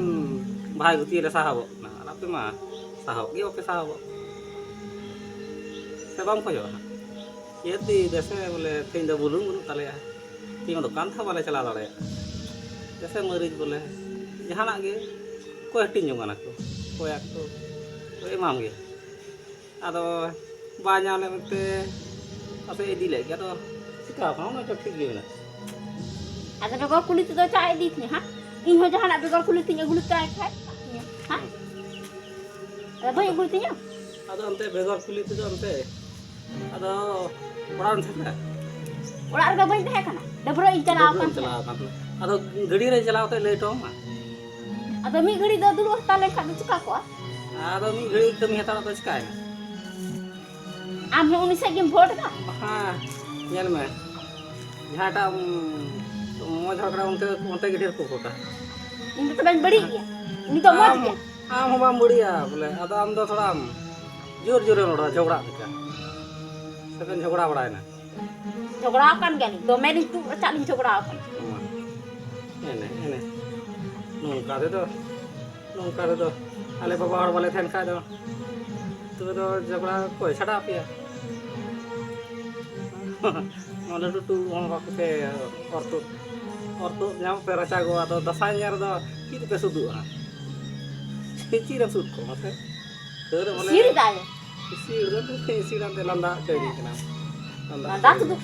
ᱵᱷᱟᱭ ᱵᱷᱩᱛᱤ ᱞᱮ ᱥᱟᱦᱟᱵᱚᱜ ᱠᱟᱱᱟ, ᱟᱨ ᱟᱯᱮ ᱢᱟ ᱥᱟᱦᱚᱵ ᱜᱮ ᱵᱟᱯᱮ ᱥᱟᱦᱟᱵᱚᱜ᱾ ᱥᱮ ᱵᱟᱢ ᱠᱷᱚᱡᱚᱜᱼᱟ ᱦᱟᱸᱜ? ᱪᱮᱫ ᱫᱤ ᱫᱮᱥᱮ ᱵᱚᱞᱮ ᱛᱮᱦᱮᱧ ᱫᱚ ᱵᱩᱞᱩᱝ ᱵᱟᱹᱱᱩᱜ ᱛᱟᱞᱮᱭᱟ, ᱛᱮᱦᱮᱧ ᱫᱚᱠᱟᱱ ᱛᱮᱦᱚᱸ ᱵᱟᱞᱮ ᱪᱟᱞᱟᱣ ᱫᱟᱲᱮᱭᱟᱜᱼᱟ᱾ ᱫᱮᱥᱮ ᱢᱟᱹᱨᱤᱪ ᱵᱚᱞᱮ ᱡᱟᱦᱟᱱᱟᱜ ᱜᱮ ᱚᱠᱚᱭ ᱦᱟᱹᱴᱤᱧ ᱡᱚᱝ ᱠᱟᱱᱟ ᱠᱚ, ᱚᱠᱚᱭᱟᱜ ᱠᱚ ᱠᱚ ᱮᱢᱟᱢ ᱜᱮᱭᱟ᱾ ᱟᱫᱚ ᱵᱟᱭ ᱧᱟᱢ ᱞᱮᱫ ᱢᱮᱱᱛᱮ ᱯᱟᱥᱮ ᱤᱫᱤ ᱞᱮᱫ ᱜᱮ, ᱟᱫᱚ ᱪᱤᱠᱟ ᱠᱟᱱᱟ, ᱚᱱᱟ ᱫᱚ ᱴᱷᱤᱠ ᱜᱮ ᱢᱮᱱᱟᱜᱼᱟ᱾ ᱟᱫᱚ ᱵᱮᱜᱚᱨ ᱠᱩᱞᱤ ᱛᱮᱫᱚ ᱪᱟ ᱤᱫᱤ ᱛᱤᱧᱟᱹ ᱦᱟᱸᱜ? ᱤᱧ ᱦᱚᱸ ᱡᱟᱦᱟᱱᱟᱜ ᱵᱮᱜᱚᱨ ᱠᱩᱞᱤ ᱛᱤᱧ ᱟᱹᱜᱩ ᱞᱮᱛᱟᱭ ᱠᱷᱟᱡ ᱦᱟᱸᱜ? ᱟᱫᱚ ᱵᱟᱹᱧ ᱟᱹᱜᱩ ᱛᱤᱧᱟᱹ? ᱟᱫᱚ ᱚᱱᱛᱮ ᱵᱮᱜᱚᱨ ᱠᱩᱞᱤ ᱛᱮᱫᱚ ᱚᱱᱛᱮ ᱟᱫᱚ ᱚᱲᱟᱜ ᱨᱮᱢ ᱛᱟᱦᱮᱱᱟ? ᱚᱲᱟᱜ ᱨᱮᱫᱚ ᱵᱟᱹᱧ ᱛᱟᱦᱮᱸ ᱠᱟᱱᱟ, ᱰᱟᱹᱵᱽᱨᱟᱹᱜ ᱤᱧ ᱪᱟᱞᱟᱣ ᱰᱟᱹᱵᱽᱨᱟᱹᱜ ᱟᱠᱟᱱ ᱮᱢ ᱛᱟᱦᱮᱸᱱᱟ᱾ ᱪᱟᱞᱟᱣ ᱟᱠᱟᱱ ᱛᱟᱦᱮᱸᱱᱟ᱾ ᱟᱫᱚ ᱜᱟᱹᱰᱤ ᱨᱮ ᱪᱟᱞᱟᱣ ᱠᱟᱛᱮ ᱞᱟᱹᱭ ᱦᱚᱴᱚ ᱟᱢᱟ᱾ ᱟᱫᱚ ᱢᱤᱫ ᱜᱷᱟᱹᱲᱤᱡ ᱫᱚ ᱫᱩᱲᱩᱵ ᱦᱟᱛᱟᱲ ᱞᱮᱱᱠᱷᱟᱱ ᱫᱚ ᱪᱤᱠᱟᱹᱭᱮᱱᱟ? ᱟᱢ ᱦᱚᱸ ᱩᱱᱤ ᱥᱮᱫ ᱜᱮᱢ ᱵᱷᱳᱴ ᱮᱫᱟ? ᱦᱮᱸ, ᱧᱮᱞ ᱢᱮ, ᱡᱟᱦᱟᱸᱭᱴᱟᱜ, ᱩᱢ, ᱢᱚᱡᱽ ᱦᱚᱲ ᱠᱟᱱᱟ, ᱚᱱᱛᱮ, ᱚᱱᱛᱮ ᱜᱮ ᱰᱷᱮᱨ ᱠᱚ ᱵᱷᱳᱴᱟ᱾ ᱤᱧ ᱫᱚ ᱛᱚᱵᱮᱧ ᱵᱟᱹᱲᱤᱡ ᱜᱮᱭᱟ, ᱩᱱᱤ ᱫᱚ ᱢᱚᱡᱽ ᱟᱢ, ᱜᱮᱭᱟ᱾ ᱟᱢ ᱦᱚᱸ ᱵᱟᱢ ᱵᱟᱹᱲᱤᱡᱼᱟ ᱵᱚᱞᱮ, ᱟᱫᱚ ᱟᱢ ᱫᱚ ᱛᱷᱚᱲᱟᱢ ᱡᱳᱨ ᱡᱳᱨᱮᱢ ᱨᱚᱲᱟ, ᱡᱷᱚᱜᱽᱲᱟᱜ ᱞᱮᱠᱟ᱾ ᱥᱮᱵᱮᱱ ᱡᱷᱚᱜᱽᱲᱟ ᱵᱟᱲᱟᱭᱮᱱᱟ? ᱡᱷᱚᱜᱽᱲᱟ ᱟᱠᱟᱱ ᱜᱮᱭᱟᱞᱤᱧ, ᱫᱚᱢᱮ ᱞᱤᱧ ᱛᱩᱫ ᱨᱟᱪᱟᱜ ᱞᱤᱧ ᱡᱷᱚᱜᱽᱲᱟ ᱟᱠᱟᱱᱟ᱾ ᱮᱱᱮ, ᱮᱱᱮ, ᱱᱚᱝᱠᱟ ᱨᱮᱫᱚ, ᱱᱚᱝᱠᱟ ᱨᱮᱫᱚ ᱟᱞᱮ ᱵᱟᱵᱟ ᱦᱚᱲ ᱵᱟᱞᱮ ᱛᱟᱦᱮᱱ ᱠᱷᱟᱡ ᱫᱚ, ᱛᱚᱵᱮ ᱫᱚ ᱡᱷᱚᱜᱽᱲᱟ ᱚᱠᱚᱭ ᱪᱷᱟᱰᱟᱣ ᱯᱮᱭᱟ? ᱱᱚᱣᱟ ᱞᱟᱹᱴᱩ ᱞᱟᱹᱴᱩ ᱦᱚᱲ ᱵᱟᱠᱚ ᱛᱮ ᱚᱨ ᱛᱩᱫ, ᱚᱨ ᱛᱩᱫ ᱧᱟᱢ ᱯᱮ ᱨᱟᱪᱟᱜᱚᱜᱼᱟ, ᱟᱫᱚ ᱫᱟᱸᱥᱟᱭ ᱧᱮᱞ ᱨᱮᱫᱚ ᱪᱮᱫ ᱛᱮᱯᱮ ᱥᱩᱫᱩᱜᱼᱟ? ᱪᱮᱫ ᱨᱮᱢ ᱥᱩᱫ ᱠᱚᱣᱟ ᱢᱟᱥᱮ? ᱫᱟᱹᱲ ᱵᱚᱞᱮ ᱤᱥᱤᱲ ᱫᱟᱭ᱾ ᱤᱥᱤᱲ ᱫᱚ ᱤᱥᱤᱲ ᱟᱱᱛᱮ ᱞᱟᱸᱫᱟ ᱦᱚᱪᱚᱭᱮᱫᱤᱧ ᱠᱟᱱᱟ᱾ ᱞᱟᱸᱫᱟ ᱞᱟᱸᱫᱟ ᱦᱚᱪᱚᱭᱮᱫᱤᱧ ᱛᱩᱫᱩᱜ᱾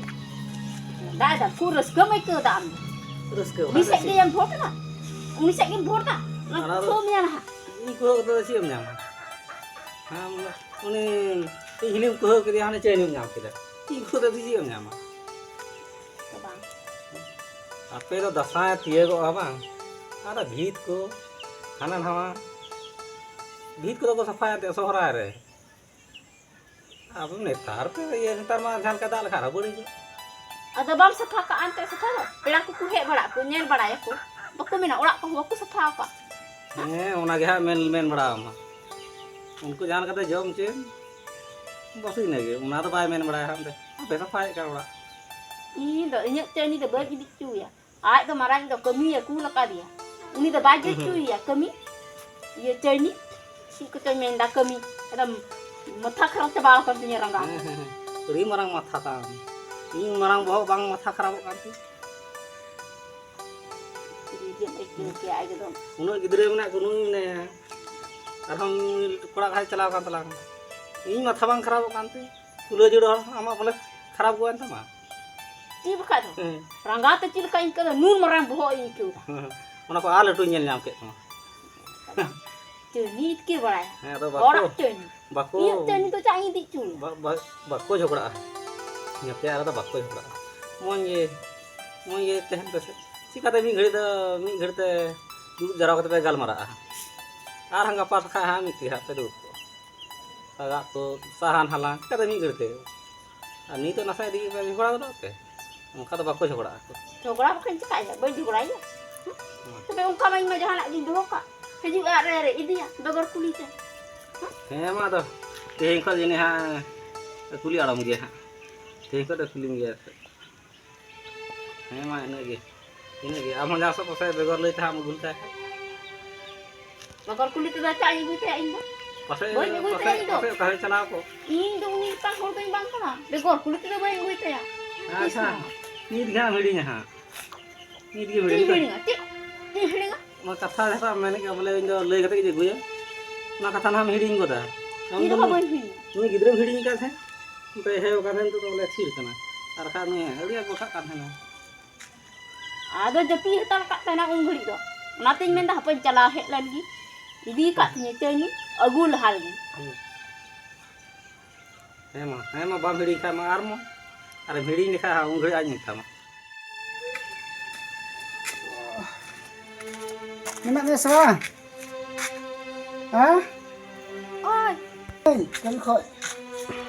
ᱫᱟᱭ ᱫᱟ, ᱠᱷᱩᱵ ᱨᱟᱹᱥᱠᱟᱹᱢ ᱟᱹᱭᱠᱟᱹᱣ ᱫᱟ ᱟᱢ ᱫᱚ᱾ ᱨᱟᱹᱥᱠᱟᱹ ᱩᱱᱤ ᱵᱟᱝ ᱥᱮᱫ ᱨᱟᱹᱥᱠᱟᱹ᱾ ᱜᱮᱢ ᱵᱷᱳᱴ ᱮᱫᱟ? ᱩᱱᱤ ᱥᱮᱫ ᱜᱮᱢ ᱵᱷᱳᱴ ᱮᱫᱟ? ᱚᱱᱟ ᱟᱨ ᱠᱷᱩᱵ ᱧᱮᱞ ᱦᱟᱸᱜ᱾ ᱤᱧ ᱠᱚᱭᱚᱜ ᱠᱟᱛᱮ ᱫᱚ ᱪᱮᱫ ᱮᱢ ᱧᱟᱢᱟ? ᱟᱢ ᱩᱱᱤ ᱤᱧ ᱦᱤᱞᱤᱢ ᱠᱩᱦᱟᱹ ᱠᱮᱫᱮᱭᱟ, ᱦᱟᱱᱮ ᱪᱮᱫ ᱮᱢ ᱧᱟᱢ ᱠᱮᱫᱟ? ᱤᱧ ᱠᱚᱭᱚᱜ ᱠᱟᱛᱮ ᱫᱚ ᱪᱮᱫ ᱮᱢ ᱧᱟᱢᱟ? ᱫᱚ ᱵᱟᱝ᱾ ᱟᱯᱮ ᱫᱚ ᱫᱟᱸᱥᱟᱭ ᱛᱤᱭᱟᱹᱜᱚᱜᱼᱟ ᱵᱟᱝ? ᱟᱨ ᱵᱷᱤᱛ ᱠᱚ ᱦᱟᱱᱟ ᱱᱟᱣᱟ ᱵᱷᱤᱛ ᱠᱚᱫᱚ ᱠᱚ ᱥᱟᱯᱷᱟᱭᱟ ᱮᱱᱛᱮᱫ ᱥᱚᱦᱨᱟᱭ ᱨᱮ᱾ ᱟᱫᱚ ᱱᱮᱛᱟᱨ ᱯᱮ ᱤᱭᱟᱹ, ᱱᱮᱛᱟᱨ ᱢᱟ ᱡᱟᱦᱟᱸ ᱞᱮᱠᱟ ᱫᱟᱜ ᱞᱮᱠᱷᱟᱱ ᱟᱨᱦᱚᱸ ᱵᱟᱹᱲᱤᱡᱚᱜ᱾ ᱟᱫᱚ ᱵᱟᱢ ᱥᱟᱯᱷᱟ ᱠᱟᱜᱼᱟ ᱮᱱᱛᱮ ᱥᱟᱯᱷᱟ ᱫᱚ? ᱯᱮᱲᱟ ᱠᱚᱠᱚ ᱦᱮᱡ ᱵᱟᱲᱟᱜ ᱠᱚ, ᱧᱮᱞ ᱵᱟᱲᱟᱭᱟᱠᱚ, ᱵᱟᱠᱚ ᱢᱮᱱᱟ ᱚᱲᱟᱜ ᱠᱚᱦᱚᱸ ᱵᱟᱠᱚ ᱥᱟᱯᱷᱟ ᱟᱠᱟᱫ᱾ ᱦᱮᱸ, ᱚᱱᱟ ᱜᱮ ᱦᱟᱸᱜ ᱢᱮᱱ, ᱢᱮᱱ ᱵᱟᱲᱟ ᱟᱢᱟ᱾ ᱩᱱᱠᱩ ᱡᱟᱦᱟᱸ ᱞᱮᱠᱟᱛᱮ ᱡᱚᱢ ᱦᱚᱪᱚᱭᱮᱢ, ᱵᱟᱥ ᱤᱱᱟᱹᱜᱮ᱾ ᱚᱱᱟ ᱫᱚ ᱵᱟᱭ ᱢᱮᱱ ᱵᱟᱲᱟᱭᱟ ᱦᱟᱸᱜ, ᱚᱸᱰᱮ ᱵᱟᱯᱮ ᱥᱟᱯᱷᱟᱭᱮᱫ ᱠᱟᱱ ᱚᱲᱟᱜ᱾ ᱤᱧ ᱫᱚ ᱤᱧᱟᱹᱜ ᱪᱟᱹᱱᱤ ᱫᱚ ᱵᱟᱹᱧ ᱤᱫᱤ ᱦᱚᱪᱚᱣᱟᱭᱟ᱾ ᱟᱡ ᱫᱚ ᱢᱟᱨᱟᱝ ᱫᱚ ᱠᱟᱹᱢᱤᱭᱮ ᱠᱩᱞ ᱟᱠᱟᱫᱮᱭᱟ, ᱩᱱᱤ ᱫᱚ ᱵᱟᱭ ᱡᱩᱛ ᱦᱚᱪᱚᱭᱮᱭᱟ ᱠᱟᱹᱢᱤ᱾ ᱤᱭᱟᱹ ᱪᱟᱹᱭᱱᱤ, ᱪᱮᱫ ᱠᱚᱪᱚᱭ ᱢᱮᱱᱫᱟ ᱠᱟᱹᱢᱤ, ᱮᱠᱫᱚᱢ ᱢᱟᱛᱷᱟ ᱠᱷᱟᱨᱟᱯ ᱪᱟᱵᱟ ᱟᱠᱟᱱ ᱛᱤᱧᱟᱹ ᱨᱟᱸᱜᱟᱣ᱾ ᱦᱮᱸ, ᱦᱮᱸ, ᱦᱮᱸ᱾ ᱟᱹᱰᱤ ᱢᱟᱨᱟᱝ ᱢᱟᱛᱷᱟ ᱛᱟᱢ᱾ ᱤᱧ ᱢᱟᱨᱟᱝ ᱵᱚᱦᱚᱜ ᱵᱟᱝ ᱢᱟᱛᱷᱟ ᱠᱷᱟᱨᱟᱯᱚᱜ ᱠᱟᱱ ᱛᱤᱧ᱾ ᱪᱮᱫ ᱮᱢ ᱟᱹᱭᱠᱟᱹᱣ ᱠᱮᱭᱟ ᱮᱠᱫᱚᱢ? ᱩᱱᱟᱹᱜ ᱜᱤᱫᱽᱨᱟᱹ ᱢᱮᱱᱟᱜ ᱠᱚ, ᱱᱩᱭ ᱢᱮᱱᱟᱭᱟ, ᱟᱨᱦᱚᱸ ᱠᱚᱲᱟ ᱠᱚᱲᱟᱭ ᱪᱟᱞᱟᱣ ᱟᱠᱟᱱ ᱛᱟᱞᱟᱝ᱾ ᱤᱧ ᱢᱟᱛᱷᱟ ᱵᱟᱝ ᱠᱷᱟᱨᱟᱯᱚᱜ ᱠᱟᱱ ᱛᱤᱧ᱾ ᱠᱩᱞᱟᱹ ᱡᱩᱲᱟᱹ ᱦᱚᱲ ᱟᱢᱟᱜ ᱵᱚᱞᱮ ᱠᱷᱟᱨᱟᱯ ᱜᱚᱭᱮᱱ ᱛᱟᱢᱟ᱾ ᱪᱮᱫ ᱵᱟᱠᱷᱟᱡ ᱫᱚ? ᱦᱮᱸ᱾ ᱨᱟᱸᱜᱟᱣ ᱛᱮ ᱪᱮᱫ ᱞᱮᱠᱟ ᱤᱧ ᱟᱹᱭᱠᱟᱹᱣ ᱮᱫᱟ? ᱦᱮᱸ᱾ ᱚᱱᱟ ᱠᱚ ᱟᱨ ᱞᱟᱹᱴᱩᱧ ᱧᱮᱞ ᱧᱟᱢ ᱠᱮᱫ ᱛᱟᱢᱟ᱾ ᱪᱟᱹᱱᱤ ᱤᱛᱠᱤᱨ ᱵᱟᱲᱟᱭᱟ᱾ ᱦᱮᱸ, ᱟᱫᱚ ᱵᱟᱠᱚ, ᱦᱚᱲᱟᱜ ᱪᱟᱹᱱᱤ᱾ ᱵᱟᱠᱚ, ᱤᱧᱟᱹᱜ ᱪᱟᱹᱱᱤ ᱫᱚ ᱪᱟᱜ ᱤᱧ ᱤᱫᱤ ᱦᱚᱪᱚ ᱢᱮᱭᱟ? ᱵᱟ-, ᱵᱟ-, ᱵᱟᱠᱚ ᱡᱷᱚᱜᱽᱲᱟᱜᱼᱟ᱾ ᱧᱟᱯᱮ ᱟᱨ ᱫᱚ ᱵᱟᱠᱚ ᱡᱷᱚᱜᱽᱲᱟᱜᱼᱟ᱾ ᱢᱚᱡᱽ ᱜᱮ, ᱢᱚᱡᱽ ᱜᱮ ᱛᱟᱦᱮᱱ ᱯᱮᱥᱮ᱾ ᱪᱤᱠᱟᱹᱛᱮ ᱢᱤᱫ ᱜᱷᱟᱹᱲᱤᱡ ᱫᱚ, ᱢᱤᱫ ᱜᱷᱟᱹᱲᱤᱡ ᱛᱮ ᱫᱩᱲᱩᱵ ᱡᱟᱣᱨᱟ ᱠᱟᱛᱮ ᱯᱮ ᱜᱟᱞᱢᱟᱨᱟᱜᱼᱟ? ᱟᱨ ᱦᱟᱸᱜ ᱜᱟᱯᱟ ᱥᱮᱠᱷᱟᱡ ᱦᱟᱸᱜ ᱢᱤᱫ ᱛᱮ ᱦᱟᱸᱜ ᱯᱮ ᱫᱩᱲᱩᱵ ᱠᱚᱜᱼᱟ᱾ ᱥᱟᱜᱟᱫ ᱛᱩᱫ, ᱥᱟᱦᱟᱱ ᱦᱟᱞᱟᱝ, ᱪᱤᱠᱟᱹᱛᱮ ᱢᱤᱫ ᱜᱷᱟᱹᱲᱤᱡ ᱛᱮ? ᱟᱨ ᱱᱤᱛᱚᱜ ᱱᱟᱥᱮ ᱤᱫᱤ ᱠᱟᱛᱮ ᱡᱷᱚᱜᱽᱲᱟ ᱜᱚᱫᱚᱜ ᱯᱮ᱾ ᱚᱱᱠᱟ ᱫᱚ ᱵᱟᱠᱚ ᱡᱷᱚᱜᱽᱲᱟᱜ ᱟᱠᱚ᱾ ᱡᱷᱚᱜᱽᱲᱟ ᱵᱟᱠᱷᱟᱱ ᱪᱤᱠᱟᱹᱭᱟ? ᱵᱟᱹᱧ ᱡᱷᱚᱜᱽᱲᱟᱭᱟ᱾ ᱦᱮᱸ? ᱛᱚᱵᱮ ᱚᱱᱠᱟ ᱢᱟ ᱤᱧ ᱢᱟ ᱡᱟᱦᱟᱱᱟᱜ ᱜᱤᱧ ᱫᱚᱦᱚ ᱠᱟᱜ᱾ ᱦᱤᱡᱩᱜ ᱟᱨ ᱨᱮ ᱤᱫᱤᱭᱟ ᱵᱮᱜᱚᱨ ᱠᱩᱞᱤ ᱛᱮ᱾ ᱦᱮᱸ ᱢᱟ, ᱟᱫᱚ ᱛᱮᱦᱮᱧ ᱠᱷᱚᱱ ᱡᱟᱹᱱᱤᱡ ᱦᱟᱸᱜ ᱠᱩᱞᱤ ᱟᱲᱚᱢ ᱜᱮᱭᱟ ᱦᱟᱸᱜ᱾ ᱛᱮᱦᱮᱧ ᱠᱷᱚᱱ ᱫᱚ ᱠᱩᱞᱤᱢ ᱜᱮᱭᱟ᱾ ᱦᱮᱸ ᱢᱟ, ᱤᱱᱟᱹᱜ ᱜᱮ, ᱤᱱᱟᱹᱜ ᱜᱮ᱾ ᱟᱢ ᱦᱚᱸ ᱡᱟᱦᱟᱸ ᱥᱮᱫ ᱯᱟᱥᱮᱡ ᱵᱮᱜᱚᱨ ᱞᱟᱹᱭ ᱛᱮ ᱦᱟᱸᱜ ᱮᱢ ᱟᱹᱜᱩ ᱞᱮᱛᱟᱭ ᱠᱷᱟᱡ᱾ ᱵᱮᱜᱚᱨ ᱠᱩᱞᱤ ᱛᱮᱫᱚ ᱪᱟᱜ ᱤᱧ ᱟᱹᱜᱩᱭ ᱛᱟᱭᱟ ᱤᱧ ᱫᱚ? ᱯᱟᱥᱮᱡ, ᱵᱟᱹᱧ ᱟᱹᱜᱩᱭ ᱛᱟᱭᱟ ᱯᱟᱥᱮᱡ, ᱤᱧ ᱫᱚ᱾ ᱯᱟᱥᱮᱡ ᱛᱟᱦᱮᱸ ᱪᱟᱞᱟᱣ ᱠᱚᱜ᱾ ᱤᱧ ᱫᱚ ᱩᱱᱤ ᱞᱮᱠᱟᱱ ᱦᱚᱲ ᱫᱚᱧ ᱵᱟᱝ ᱠᱟᱱᱟ, ᱵᱮᱜᱚᱨ ᱠᱩᱞᱤ ᱛᱮᱫᱚ ᱵᱟᱹᱧ ᱟᱹᱜᱩᱭ ᱛᱟᱭᱟ᱾ ᱟᱪᱪᱷᱟ, ᱛᱤᱥ ᱦᱚᱸ᱾ ᱱᱤᱛ ᱜᱮ ᱦᱟᱸᱜ ᱮᱢ ᱦᱤᱲᱤᱧᱟ ᱦᱟᱸᱜ᱾ ᱱᱤᱛ ᱜᱮᱢ ᱪᱮᱫ ᱤᱧ ᱦᱤᱲᱤᱧᱟ? ᱦᱤᱲᱤᱧᱟ? ᱪᱮᱫ? ᱪᱮᱫ ᱤᱧ ᱦᱤᱲᱤᱧᱟ? ᱚᱱᱟ ᱠᱟᱛᱷᱟ ᱡᱟᱦᱟᱸᱴᱟᱜ ᱮᱢ ᱢᱮᱱᱮᱫ ᱠᱟᱱ, ᱵᱚᱞᱮ ᱤᱧ ᱫᱚ ᱞᱟᱹᱭ ᱠᱟᱛᱮ ᱜᱤᱧ ᱟᱹᱜᱩᱭᱟ, ᱚᱱᱟ ᱠᱟᱛᱷᱟ ᱱᱟᱦᱟᱜ ᱮᱢ ᱦᱤᱲᱤᱧ ᱜᱚᱫᱟ᱾ ᱟᱢ ᱪᱮᱫ ᱫᱚ ᱦᱚᱸ ᱱᱩᱭ, ᱵᱟᱹᱧ ᱦᱤᱲᱤᱧᱟ᱾ ᱱᱩᱭ ᱜᱤᱫᱽᱨᱟᱹᱢ ᱦᱤᱲᱤᱧ ᱟᱠᱟᱫ ᱛᱟᱦᱮᱸᱫ? ᱱᱤᱛᱚᱜ ᱦᱮᱣ ᱠᱟᱱ ᱛᱟᱦᱮᱸᱫ, ᱱᱤᱛᱚᱜ ᱫᱚ ᱵᱚᱞᱮ ᱛᱷᱤᱨ ᱠᱟᱱᱟ᱾ ᱟᱨ ᱵᱟᱠᱷᱟᱡ ᱱᱩᱭ ᱟᱹᱰᱤ ᱟᱸᱴ ᱜᱚᱴᱟᱜ ᱠᱟᱱ ᱛᱟᱦᱮᱱᱟ᱾ ᱟᱫᱚ ᱡᱟᱹᱯᱤᱫ ᱦᱟᱛᱟᱲ ᱠᱟᱜ ᱛᱟᱦᱮᱱᱟ ᱩᱱ ᱜᱷᱟᱹᱲᱤᱡ ᱫᱚ᱾ ᱚᱱᱟᱛᱤᱧ ᱢᱮᱱᱫᱟ, ᱦᱟᱯᱮᱧ ᱪᱟᱞᱟᱣ ᱦᱮᱡ ᱞᱮᱱ ᱜᱮ, ᱤᱫᱤ ᱠᱟᱜ ᱛᱤᱧᱟᱹ ᱪᱟᱹᱭᱱᱤ, ᱟᱹᱜᱩ ᱞᱟᱦᱟ ᱞᱮᱜᱮ᱾ ᱦᱩᱸ᱾ ᱦᱮᱸ ᱢᱟ, ᱦᱮᱸ ᱢᱟ, ᱵᱟᱢ ᱦᱤᱲᱤᱧ ᱠᱷᱟᱡ ᱢᱟ ᱟᱨ ᱢᱟ, ᱟᱨᱮᱢ ᱦᱤᱲᱤᱧ ᱞᱮᱠᱷᱟᱡ ᱦᱟᱸᱜ ᱩᱱ ᱜᱷᱟᱹᱲᱤᱡ ᱟᱡ ᱢᱮᱛᱟᱢᱟ᱾ ᱢᱮᱱᱟᱜ ᱢᱮᱭᱟ ᱥᱮ ᱵᱟᱝ? ᱦᱮᱸ? ᱳᱭ᱾ ᱮᱭ, ᱠᱟᱹᱢᱤ ᱠᱷᱚᱡ᱾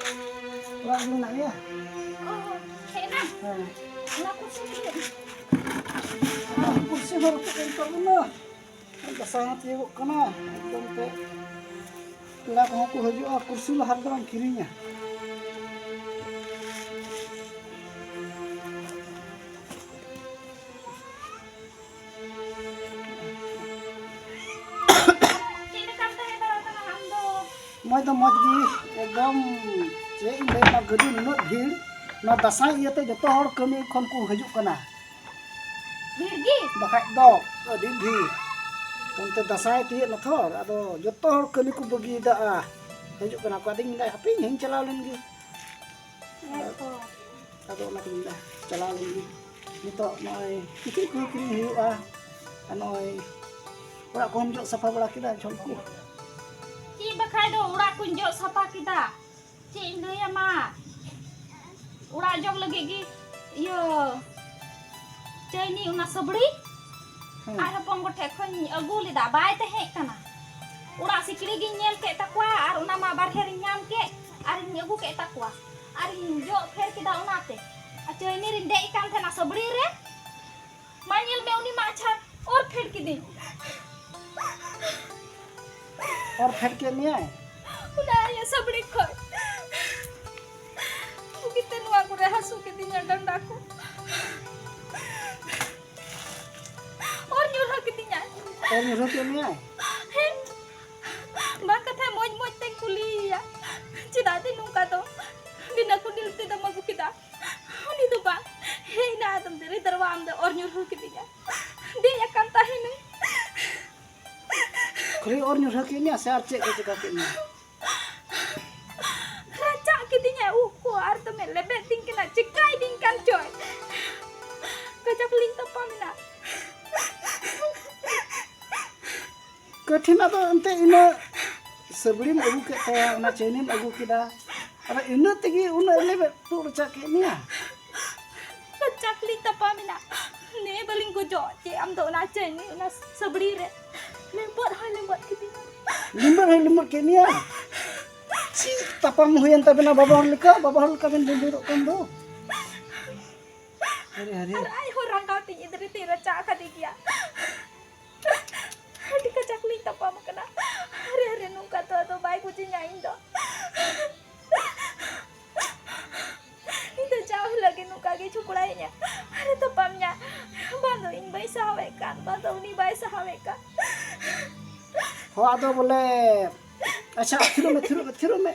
ᱚᱲᱟᱜ ᱨᱮ ᱢᱮᱱᱟᱜ ᱢᱮᱭᱟ? ᱚ, ᱦᱮᱡ ᱮᱱᱟᱢ? ᱦᱮᱸ᱾ ᱚᱱᱟ ᱠᱩᱨᱥᱤ ᱨᱮ ᱫᱩᱲᱩᱵ ᱢᱮ᱾ ᱚᱱᱟ ᱠᱩᱨᱥᱤ ᱦᱚᱸ ᱨᱟᱹᱯᱩᱫ ᱮᱱ ᱛᱟᱵᱚᱱᱟ᱾ ᱫᱟᱸᱥᱟᱭ ᱦᱚᱸ ᱛᱤᱭᱳᱜᱚᱜ ᱠᱟᱱᱟ᱾ ᱮᱠᱫᱚᱢ ᱛᱮ ᱯᱮᱲᱟ ᱠᱚᱦᱚᱸ ᱠᱚ ᱦᱤᱡᱩᱜᱼᱟ, ᱠᱩᱨᱥᱤ ᱞᱟᱦᱟ ᱨᱮᱫᱚ ᱵᱟᱝ ᱠᱤᱨᱤᱧᱟ᱾ ᱪᱮᱫ ᱞᱮᱠᱟᱢ ᱛᱟᱦᱮᱸ ᱵᱟᱲᱟ ᱠᱟᱱᱟ ᱟᱢ ᱫᱚ? ᱢᱚᱡᱽ ᱫᱚ ᱢᱚᱡᱽ ᱜᱮ, ᱮᱠᱫᱚᱢ ᱪᱮᱫ ᱤᱧ ᱞᱟᱹᱭ ᱟᱢᱟ, ᱜᱟᱹᱰᱤ ᱱᱩᱱᱟᱹᱜ ᱵᱷᱤᱲ, ᱱᱚᱣᱟ ᱫᱟᱸᱥᱟᱭ ᱤᱭᱟᱹᱛᱮ ᱡᱚᱛᱚ ᱦᱚᱲ ᱠᱟᱹᱢᱤ ᱠᱷᱚᱱ ᱠᱚ ᱦᱤᱡᱩᱜ ᱠᱟᱱᱟ᱾ ᱵᱷᱤᱲ ᱜᱮ? ᱵᱟᱠᱷᱟᱡ ᱫᱚ ᱟᱹᱰᱤ ᱵᱷᱤᱲ᱾ ᱚᱱᱛᱮ ᱫᱟᱸᱥᱟᱭ ᱛᱤᱭᱟᱹᱜ ᱱᱟ ᱛᱷᱚᱨ, ᱟᱫᱚ ᱡᱚᱛᱚ ᱦᱚᱲ ᱠᱟᱹᱢᱤ ᱠᱚ ᱵᱟᱹᱜᱤᱭᱮᱫᱟ᱾ ᱦᱤᱡᱩᱜ ᱠᱟᱱᱟ ᱠᱚ, ᱟᱫᱚᱧ ᱢᱮᱱᱫᱟ ᱦᱟᱯᱮᱧ ᱦᱮᱧ ᱪᱟᱞᱟᱣ ᱞᱮᱱ ᱜᱮ᱾ ᱦᱮᱸ ᱛᱚ᱾ ᱟᱫᱚ ᱚᱱᱟ ᱛᱮᱜᱮ ᱪᱟᱞᱟᱣ ᱞᱮᱱ ᱜᱮ᱾ ᱱᱤᱛᱚᱜ ᱱᱚᱜᱼᱚᱭ ᱠᱤᱪᱨᱤᱡ ᱠᱚ ᱠᱤᱨᱤᱧ ᱦᱩᱭᱩᱜᱼᱟ, ᱟᱨ ᱱᱚᱜᱼᱚᱭ ᱚᱲᱟᱜ ᱠᱚᱦᱚᱸᱢ ᱡᱚᱜ ᱥᱟᱯᱷᱟ ᱵᱟᱲᱟ ᱠᱮᱫᱟ, ᱡᱷᱚᱞ ᱠᱚ? ᱪᱮᱫ ᱵᱟᱠᱷᱟᱡ ᱫᱚ ᱚᱲᱟᱜ ᱠᱚᱧ ᱡᱚᱜ ᱥᱟᱯᱷᱟ ᱠᱮᱫᱟ᱾ ᱪᱮᱫ ᱤᱧ ᱞᱟᱹᱭᱟᱢᱟ, ᱚᱲᱟᱜ ᱡᱚᱜ ᱞᱟᱹᱜᱤᱫ ᱜᱮ ᱤᱭᱟᱹ ᱪᱟᱹᱭᱱᱤ ᱚᱱᱟ ᱥᱟᱹᱵᱲᱤ ᱦᱮᱸ᱾ ᱟᱡ ᱦᱚᱯᱚᱱ ᱜᱚ ᱴᱷᱮᱡ ᱠᱷᱚᱱ ᱤᱧ ᱟᱹᱜᱩ ᱞᱮᱫᱟ, ᱵᱟᱭ ᱛᱟᱦᱮᱸ ᱠᱟᱱᱟ᱾ ᱚᱲᱟᱜ ᱥᱤᱠᱲᱤ ᱜᱤᱧ ᱧᱮᱞ ᱠᱮᱫ ᱛᱟᱠᱚᱣᱟ ᱟᱨ ᱚᱱᱟ ᱢᱟ ᱵᱟᱨᱦᱮ ᱨᱤᱧ ᱧᱟᱢ ᱠᱮᱫ ᱟᱨᱤᱧ ᱟᱹᱜᱩ ᱠᱮᱫ ᱛᱟᱠᱚᱣᱟ᱾ ᱟᱨᱤᱧ ᱡᱚᱜ ᱯᱷᱮᱨ ᱠᱮᱫᱟ ᱚᱱᱟᱛᱮ᱾ ᱟᱨ ᱪᱟᱹᱭᱱᱤ ᱨᱤᱧ ᱫᱮᱡ ᱟᱠᱟᱱ ᱛᱟᱦᱮᱱᱟ ᱥᱟᱹᱵᱲᱤ ᱨᱮ᱾ ᱢᱟ ᱧᱮᱞ ᱢᱮ, ᱩᱱᱤ ᱢᱟ ᱟᱪᱪᱷᱟ ᱚᱨ ᱯᱷᱮᱰ ᱠᱤᱫᱤᱧ᱾ ᱚᱨ ᱯᱷᱮᱰ ᱠᱮᱫ ᱢᱮᱭᱟᱭ? ᱚᱱᱟ ᱤᱭᱟᱹ ᱥᱟᱹᱵᱲᱤ ᱠᱷᱚᱡ᱾ ᱵᱩᱜᱤᱛᱮ ᱱᱚᱣᱟ ᱠᱚᱨᱮ ᱦᱟᱹᱥᱩ ᱠᱤᱫᱤᱧᱟ, ᱰᱟᱸᱰᱟ ᱠᱚ᱾ ᱚᱨ ᱧᱩᱨᱦᱟᱹ ᱠᱤᱫᱤᱧᱟᱭ᱾ ᱚᱨ ᱧᱩᱨᱦᱟᱹ ᱠᱮᱫ ᱢᱮᱭᱟᱭ? ᱦᱮᱸ᱾ ᱵᱟᱝ ᱠᱟᱛᱷᱟ ᱢᱚᱡᱽ ᱢᱚᱡᱽ ᱛᱮᱧ ᱠᱩᱞᱤᱭᱮᱭᱟ, ᱪᱮᱫᱟᱜ ᱡᱮ ᱱᱚᱝᱠᱟ ᱫᱚ ᱵᱤᱱᱟᱹ ᱠᱩᱸᱰᱮᱞ ᱛᱮᱫᱚᱢ ᱟᱹᱜᱩ ᱠᱮᱫᱟ? ᱩᱱᱤ ᱫᱚ ᱵᱟᱝ, ᱦᱮᱡ ᱮᱱᱟ ᱟᱫᱚᱢ ᱫᱮᱨᱮ ᱫᱟᱨᱣᱟ, ᱟᱢ ᱫᱚ ᱚᱨ ᱧᱩᱨᱦᱟᱹ ᱠᱤᱫᱤᱧᱟ, ᱫᱮᱡ ᱟᱠᱟᱱ ᱛᱟᱦᱮᱱᱟᱹᱧ᱾ ᱠᱷᱟᱹᱞᱤ ᱚᱨ ᱧᱩᱨᱦᱟᱹ ᱠᱮᱫ ᱢᱮᱭᱟ ᱥᱮ ᱟᱨ ᱪᱮᱫ ᱠᱚ ᱪᱮᱠᱟ ᱠᱮᱫ ᱢᱮᱭᱟ? ᱨᱟᱪᱟᱜ ᱠᱤᱫᱤᱧᱟ ᱩᱵ ᱠᱚ, ᱟᱨ ᱫᱚᱢᱮ ᱞᱮᱵᱮᱫ ᱫᱤᱧ ᱠᱟᱱᱟ, ᱪᱮᱠᱟᱭᱫᱤᱧ ᱠᱟᱱ ᱪᱚᱭ᱾ ᱠᱟᱡᱟᱠ ᱞᱤᱧ ᱛᱟᱯᱟᱢ ᱮᱱᱟ᱾ ᱠᱟᱹᱴᱷᱤᱱ ᱟᱫᱚ ᱮᱱᱛᱮ ᱤᱱᱟᱹ ᱥᱟᱹᱵᱲᱤᱢ ᱟᱹᱜᱩ ᱠᱮᱫ ᱛᱟᱭᱟ, ᱚᱱᱟ ᱪᱟᱹᱭᱱᱤᱢ ᱟᱹᱜᱩ ᱠᱮᱫᱟ, ᱟᱫᱚ ᱤᱱᱟᱹ ᱛᱮᱜᱮ ᱩᱱᱟᱹᱜ ᱞᱮᱵᱮᱫ ᱛᱩᱫ ᱨᱟᱪᱟᱜ ᱠᱮᱫ ᱢᱮᱭᱟ? ᱠᱟᱡᱟᱠ ᱞᱤᱧ ᱛᱟᱯᱟᱢ ᱮᱱᱟ᱾ ᱱᱮ ᱵᱟᱹᱞᱤᱧ ᱜᱚᱡᱚᱜ ᱪᱮᱫ ᱟᱢ ᱫᱚ ᱚᱱᱟ ᱪᱟᱹᱭᱱᱤ, ᱚᱱᱟ ᱥᱟᱹᱵᱲᱤ ᱨᱮ ᱞᱮᱵᱚᱫ ᱦᱚᱸᱭ ᱞᱮᱵᱚᱫ ᱠᱤᱫᱤᱧᱟ᱾ ᱞᱤᱢᱵᱟᱹᱲ ᱦᱚᱸᱭ ᱞᱤᱢᱵᱟᱹᱲ ᱠᱮᱫ ᱢᱮᱭᱟ᱾ ᱪᱮᱫ ᱛᱟᱯᱟᱢ ᱦᱩᱭᱮᱱ ᱛᱟᱵᱮᱱᱟ ᱵᱟᱵᱟ ᱦᱚᱲ ᱞᱮᱠᱟ? ᱵᱟᱵᱟ ᱦᱚᱲ ᱞᱮᱠᱟ ᱵᱮᱱ ᱞᱤᱢᱵᱟᱹᱲᱚᱜ ᱠᱟᱱ ᱫᱚ᱾ ᱟᱨᱮ, ᱟᱨᱮ᱾ ᱟᱨ ᱟᱡ ᱦᱚᱸ ᱨᱟᱸᱜᱟᱣ ᱛᱤᱧ ᱤᱫᱤ ᱨᱮ ᱛᱤᱧ ᱨᱟᱪᱟ ᱟᱠᱟᱫᱮ ᱜᱮᱭᱟ᱾ ᱟᱹᱰᱤ ᱠᱟᱡᱟᱠ ᱞᱤᱧ ᱛᱟᱯᱟᱢ ᱟᱠᱟᱱᱟ᱾ ᱟᱨᱮ, ᱟᱨᱮ, ᱱᱚᱝᱠᱟ ᱫᱚ ᱟᱫᱚ ᱵᱟᱭ ᱜᱚᱡᱤᱧᱟ ᱤᱧ ᱫᱚ᱾ ᱤᱧ ᱫᱚ ᱡᱟᱣ ᱦᱤᱞᱳᱜ ᱜᱮ ᱱᱚᱝᱠᱟ ᱜᱮ ᱡᱷᱚᱜᱽᱲᱟᱭᱤᱧᱟ᱾ ᱟᱨᱮ ᱛᱟᱯᱟᱢᱤᱧᱟ᱾ ᱵᱟᱝ ᱫᱚ ᱤᱧ ᱵᱟᱹᱧ ᱥᱟᱦᱟᱣᱮᱫ ᱠᱟᱱ, ᱵᱟᱝ ᱫᱚ ᱩᱱᱤ ᱵᱟᱭ ᱥᱟᱦᱟᱣᱮᱫ ᱠᱟᱱ᱾ ᱦᱚᱸ, ᱟᱫᱚ ᱵᱚᱞᱮ, ᱟᱪᱪᱷᱟ, ᱛᱷᱤᱨᱚᱜ ᱢᱮ, ᱛᱷᱤᱨᱚᱜ ᱢᱮ, ᱛᱷᱤᱨᱚᱜ ᱢᱮ᱾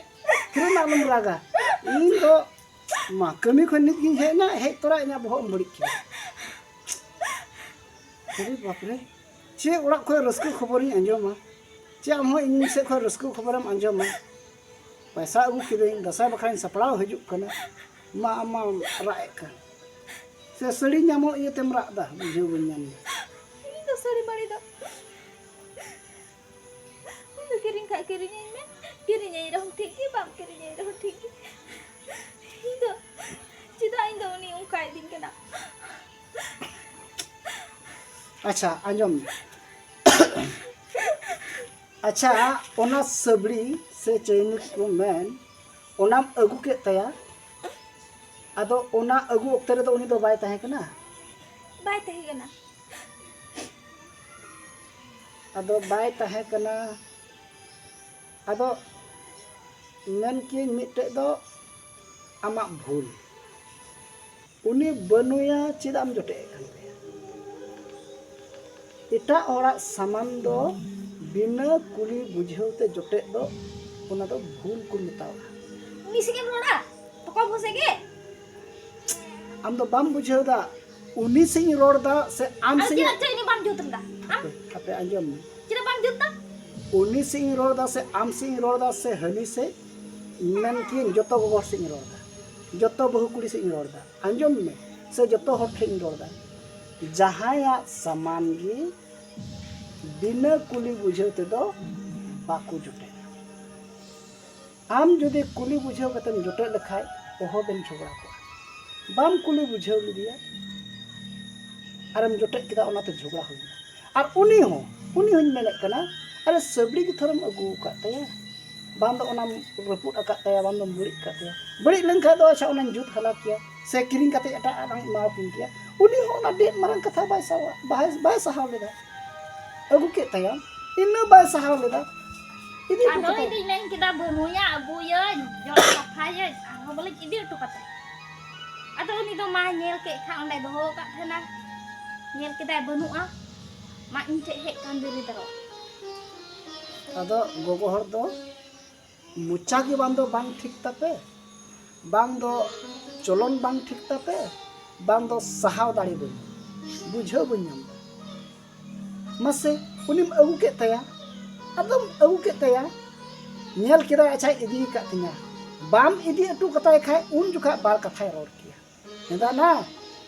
ᱛᱷᱤᱨᱚᱜ ᱢᱮ, ᱟᱞᱚᱢ ᱨᱟᱜᱟ᱾ ᱤᱧ ᱫᱚ, ᱢᱟ, ᱠᱟᱹᱢᱤ ᱠᱷᱚᱱ ᱱᱤᱛ ᱜᱤᱧ ᱦᱮᱡ ᱮᱱᱟ, ᱦᱮᱡ ᱛᱚᱨᱟ ᱤᱧᱟᱹᱜ ᱵᱚᱦᱚᱜ ᱮᱢ ᱵᱟᱹᱲᱤᱡ ᱠᱮᱫᱟ᱾ ᱟᱨᱮ ᱵᱟᱯᱨᱮ, ᱪᱮᱫ ᱚᱲᱟᱜ ᱠᱷᱚᱱ ᱨᱟᱹᱥᱠᱟᱹ ᱠᱷᱚᱵᱚᱨᱤᱧ ᱟᱸᱡᱚᱢᱟ? ᱪᱮᱫ ᱟᱢ ᱦᱚᱸ ᱤᱧ ᱥᱮᱫ ᱠᱷᱚᱱ ᱨᱟᱹᱥᱠᱟᱹ ᱠᱷᱚᱵᱚᱨᱮᱢ ᱟᱸᱡᱚᱢᱟ? ᱯᱚᱭᱥᱟ ᱟᱹᱜᱩ ᱠᱤᱫᱟᱹᱧ, ᱫᱟᱸᱥᱟᱭ ᱵᱟᱠᱷᱨᱟᱧ ᱥᱟᱯᱲᱟᱣ ᱦᱤᱡᱩᱜ ᱠᱟᱱᱟ, ᱢᱟ ᱟᱢ ᱢᱟᱢ ᱨᱟᱜ ᱮᱫ ᱠᱟᱱ᱾ ᱥᱮ ᱥᱟᱹᱲᱤ ᱧᱟᱢᱚᱜ ᱤᱭᱟᱹᱛᱮᱢ ᱨᱟᱜ ᱮᱫᱟ? ᱵᱩᱡᱷᱟᱹᱣ ᱵᱟᱹᱧ ᱧᱟᱢ ᱮᱫᱟ᱾ ᱤᱧ ᱫᱚ ᱥᱟᱹᱲᱤ ᱵᱟᱹᱲᱤ ᱫᱚ, ᱤᱧ ᱫᱚ ᱠᱤᱨᱤᱧ ᱠᱷᱟᱡ ᱠᱤᱨᱤᱧᱟᱹᱧ ᱢᱮ, ᱠᱤᱨᱤᱧᱟᱹᱧ ᱨᱮᱦᱚᱸ ᱴᱷᱤᱠ ᱜᱮ, ᱵᱟᱢ ᱠᱤᱨᱤᱧᱟᱹᱧ ᱨᱮᱦᱚᱸ ᱴᱷᱤᱠ ᱜᱮ᱾ ᱤᱧ ᱫᱚ ᱪᱮᱫᱟᱜ ᱤᱧ ᱫᱚ ᱩᱱᱤ ᱚᱱᱠᱟᱭ ᱤᱫᱤᱧ ᱠᱟᱱᱟ? ᱟᱪᱪᱷᱟ, ᱟᱸᱡᱚᱢ ᱢᱮ᱾ ᱟᱪᱪᱷᱟ, ᱚᱱᱟ ᱥᱟᱹᱵᱲᱤ ᱥᱮ ᱪᱟᱹᱭᱱᱤ ᱠᱚ ᱢᱮᱱ, ᱚᱱᱟᱢ ᱟᱹᱜᱩ ᱠᱮᱫ ᱛᱟᱭᱟ, ᱟᱫᱚ ᱚᱱᱟ ᱟᱹᱜᱩ ᱚᱠᱛᱮ ᱨᱮᱫᱚ ᱩᱱᱤ ᱫᱚ ᱵᱟᱭ ᱛᱟᱦᱮᱸ ᱠᱟᱱᱟ? ᱵᱟᱭ ᱛᱟᱦᱮᱸ ᱠᱟᱱᱟ᱾ ᱟᱫᱚ ᱵᱟᱭ ᱛᱟᱦᱮᱸ ᱠᱟᱱᱟ, ᱟᱫᱚ ᱢᱮᱱ ᱠᱤᱭᱟᱹᱧ ᱢᱤᱫᱴᱮᱡ ᱫᱚ ᱟᱢᱟᱜ ᱵᱷᱩᱞ᱾ ᱩᱱᱤ ᱵᱟᱹᱱᱩᱭᱟ, ᱪᱮᱫᱟᱜ ᱮᱢ ᱡᱚᱴᱮᱫ ᱮᱫ ᱠᱟᱱ ᱛᱟᱭᱟ? ᱮᱴᱟᱜ ᱦᱚᱲᱟᱜ ᱥᱟᱢᱟᱱ ᱫᱚ ᱵᱤᱱᱟᱹ ᱠᱩᱞᱤ ᱵᱩᱡᱷᱟᱹᱣ ᱛᱮ ᱡᱚᱴᱮᱫ ᱫᱚ, ᱚᱱᱟ ᱫᱚ ᱵᱷᱩᱞ ᱠᱚ ᱢᱮᱛᱟᱣᱟᱜᱼᱟ᱾ ᱩᱱᱤ ᱥᱮᱫ ᱮᱢ ᱨᱚᱲᱟ, ᱛᱚᱠᱚ ᱵᱷᱩᱥᱮ ᱜᱮ᱾ ᱟᱢ ᱫᱚ ᱵᱟᱢ ᱵᱩᱡᱷᱟᱹᱣ ᱫᱟ, ᱩᱱᱤ ᱥᱮᱫ ᱤᱧ ᱨᱚᱲ ᱫᱟ ᱥᱮ ᱟᱢ ᱟᱨ ᱥᱮᱫ ᱤᱧ ᱪᱮᱫᱟᱜ ᱪᱮᱫ ᱤᱧ ᱵᱟᱢ ᱡᱩᱛ ᱞᱮᱫᱟ? ᱟᱢ ᱦᱟᱯᱮ, ᱦᱟᱯᱮ, ᱟᱸᱡᱚᱢ ᱢᱮ᱾ ᱪᱮᱫᱟᱜ ᱵᱟᱢ ᱡᱩᱛ ᱫᱟ? ᱩᱱᱤ ᱥᱮᱫ ᱤᱧ ᱨᱚᱲ ᱫᱟ ᱥᱮ ᱟᱢ ᱥᱮᱫ ᱤᱧ ᱨᱚᱲ ᱫᱟ ᱥᱮ ᱦᱟᱹᱱᱤ ᱥᱮᱫ? ᱢᱮᱱ ᱠᱤᱭᱟᱹᱧ ᱡᱚᱛᱚ ᱜᱚᱜᱚ ᱦᱚᱲ ᱥᱮᱫ ᱤᱧ ᱨᱚᱲ ᱫᱟ, ᱡᱚᱛᱚ ᱵᱟᱹᱦᱩ ᱠᱩᱲᱤ ᱥᱮᱫ ᱤᱧ ᱨᱚᱲ ᱫᱟ, ᱟᱸᱡᱚᱢ ᱢᱮ, ᱥᱮ ᱡᱚᱛᱚ ᱦᱚᱲ ᱴᱷᱮᱱ ᱤᱧ ᱨᱚᱲ ᱫᱟ᱾ ᱡᱟᱦᱟᱸᱭᱟᱜ ᱥᱟᱢᱟᱱ ᱜᱮ ᱵᱤᱱᱟᱹ ᱠᱩᱞᱤ ᱵᱩᱡᱷᱟᱹᱣ ᱛᱮᱫᱚ ᱵᱟᱠᱚ ᱡᱚᱴᱮᱫᱟ᱾ ᱟᱢ ᱡᱩᱫᱤ ᱠᱩᱞᱤ ᱵᱩᱡᱷᱟᱹᱣ ᱠᱟᱛᱮᱢ ᱡᱚᱴᱮᱫ ᱞᱮᱠᱷᱟᱡ, ᱚᱦᱚ ᱵᱮᱱ ᱡᱷᱚᱜᱽᱲᱟ ᱠᱚᱜᱼᱟ᱾ ᱵᱟᱢ ᱠᱩᱞᱤ ᱵᱩᱡᱷᱟᱹᱣ ᱞᱮᱫᱮᱭᱟ, ᱟᱨᱮᱢ ᱡᱚᱴᱮᱫ ᱠᱮᱫᱟ, ᱚᱱᱟᱛᱮ ᱡᱷᱚᱜᱽᱲᱟ ᱦᱩᱭᱱᱟ᱾ ᱟᱨ ᱩᱱᱤ ᱦᱚᱸ, ᱩᱱᱤ ᱦᱚᱸᱧ ᱢᱮᱱᱮᱫ ᱠᱟᱱᱟ, ᱟᱨᱮ ᱥᱟᱹᱵᱲᱤ ᱜᱮ ᱛᱷᱚᱨᱮᱢ ᱟᱹᱜᱩ ᱟᱠᱟᱫ ᱛᱟᱭᱟ, ᱵᱟᱝ ᱫᱚ ᱚᱱᱟᱢ ᱨᱟᱹᱯᱩᱫ ᱟᱠᱟᱫ ᱛᱟᱭᱟ, ᱵᱟᱝ ᱫᱚᱢ ᱵᱟᱹᱲᱤᱡ ᱟᱠᱟᱫ ᱛᱟᱭᱟ᱾ ᱵᱟᱹᱲᱤᱡ ᱞᱮᱱᱠᱷᱟᱱ ᱫᱚ ᱟᱪᱪᱷᱟ, ᱚᱱᱟᱧ ᱡᱩᱛ ᱦᱟᱞᱟ ᱠᱮᱭᱟ, ᱥᱮ ᱠᱤᱨᱤᱧ ᱠᱟᱛᱮ ᱮᱴᱟᱜ ᱟᱜ ᱞᱟᱝ ᱮᱢᱟᱣᱟᱠᱤᱱ ᱠᱮᱭᱟ᱾ ᱩᱱᱤ ᱦᱚᱸ ᱚᱱᱟ ᱰᱮᱫ ᱢᱟᱨᱟᱝ ᱠᱟᱛᱷᱟ ᱵᱟᱭ ᱥᱟᱦᱟᱣᱟ, ᱵᱟᱭ, ᱵᱟᱭ ᱥᱟᱦᱟᱣ ᱞᱮᱫᱟ᱾ ᱟᱹᱜᱩ ᱠᱮᱫ ᱛᱟᱭᱟᱢ, ᱤᱱᱟᱹ ᱵᱟᱭ ᱥᱟᱦᱟᱣ ᱞᱮᱫᱟ᱾ ᱤᱫᱤ ᱦᱚᱴᱚ ᱟᱫᱚ ᱠᱟᱛᱟᱭ᱾ ᱤᱧ ᱫᱩᱧ ᱢᱮᱱ ᱠᱮᱫᱟ, ᱵᱟᱹᱱᱩᱭᱟ, ᱟᱹᱜᱩᱭᱟᱹᱧ, ᱡᱚᱜ ᱥᱟᱯᱷᱟᱭᱟᱹᱧ, ᱟᱨᱦᱚᱸ ᱵᱚᱞᱮᱧ ᱤᱫᱤ ᱦᱚᱴᱚ ᱠᱟᱛᱟᱭᱟ᱾ ᱟᱫᱚ ᱩᱱᱤ ᱫᱚ ᱢᱟ ᱧᱮᱞ ᱠᱮᱫ ᱠᱷᱟᱱ ᱚᱸᱰᱮ ᱫᱚᱦᱚ ᱟᱠᱟᱫ ᱛᱟᱦᱮᱱᱟ, ᱧᱮᱞ ᱠᱮᱫᱟᱭ ᱵᱟᱹᱱᱩᱜᱼᱟ, ᱢᱟ ᱤᱧ ᱴᱷᱮᱡ ᱦᱮᱡ ᱠᱟᱱ ᱫᱮᱨᱤ ᱫᱟᱨᱚ᱾ ᱟᱫᱚ ᱜᱚᱜᱚ ᱦᱚᱲ ᱫᱚ ᱢᱚᱪᱟ ᱜᱮ ᱵᱟᱝ ᱫᱚ ᱵᱟᱝ ᱴᱷᱤᱠ ᱛᱟᱯᱮ, ᱵᱟᱝ ᱫᱚ ᱪᱚᱞᱚᱱ ᱵᱟᱝ ᱴᱷᱤᱠ ᱛᱟᱯᱮ, ᱵᱟᱝ ᱫᱚ ᱥᱟᱦᱟᱣ ᱫᱟᱲᱮ ᱵᱟᱹᱱᱩᱜ, ᱵᱩᱡᱷᱟᱹᱣ ᱵᱟᱹᱧ ᱧᱟᱢ ᱮᱫᱟ᱾ ᱢᱟᱥᱮ, ᱩᱱᱤᱢ ᱟᱹᱜᱩ ᱠᱮᱫ ᱛᱟᱭᱟ, ᱟᱫᱚᱢ ᱟᱹᱜᱩ ᱠᱮᱫ ᱛᱟᱭᱟ, ᱧᱮᱞ ᱠᱮᱫᱟᱭ, ᱟᱪᱪᱷᱟᱭ ᱤᱫᱤ ᱟᱠᱟᱫ ᱛᱤᱧᱟ, ᱵᱟᱢ ᱤᱫᱤ ᱦᱚᱴᱚ ᱠᱟᱛᱟᱭ ᱠᱷᱟᱡ ᱩᱱ ᱡᱚᱠᱷᱟᱡ ᱵᱟᱨ ᱠᱟᱛᱷᱟᱭ ᱨᱚᱲ ᱠᱮᱭᱟ᱾ ᱢᱮᱱᱫᱟ, ᱱᱟ,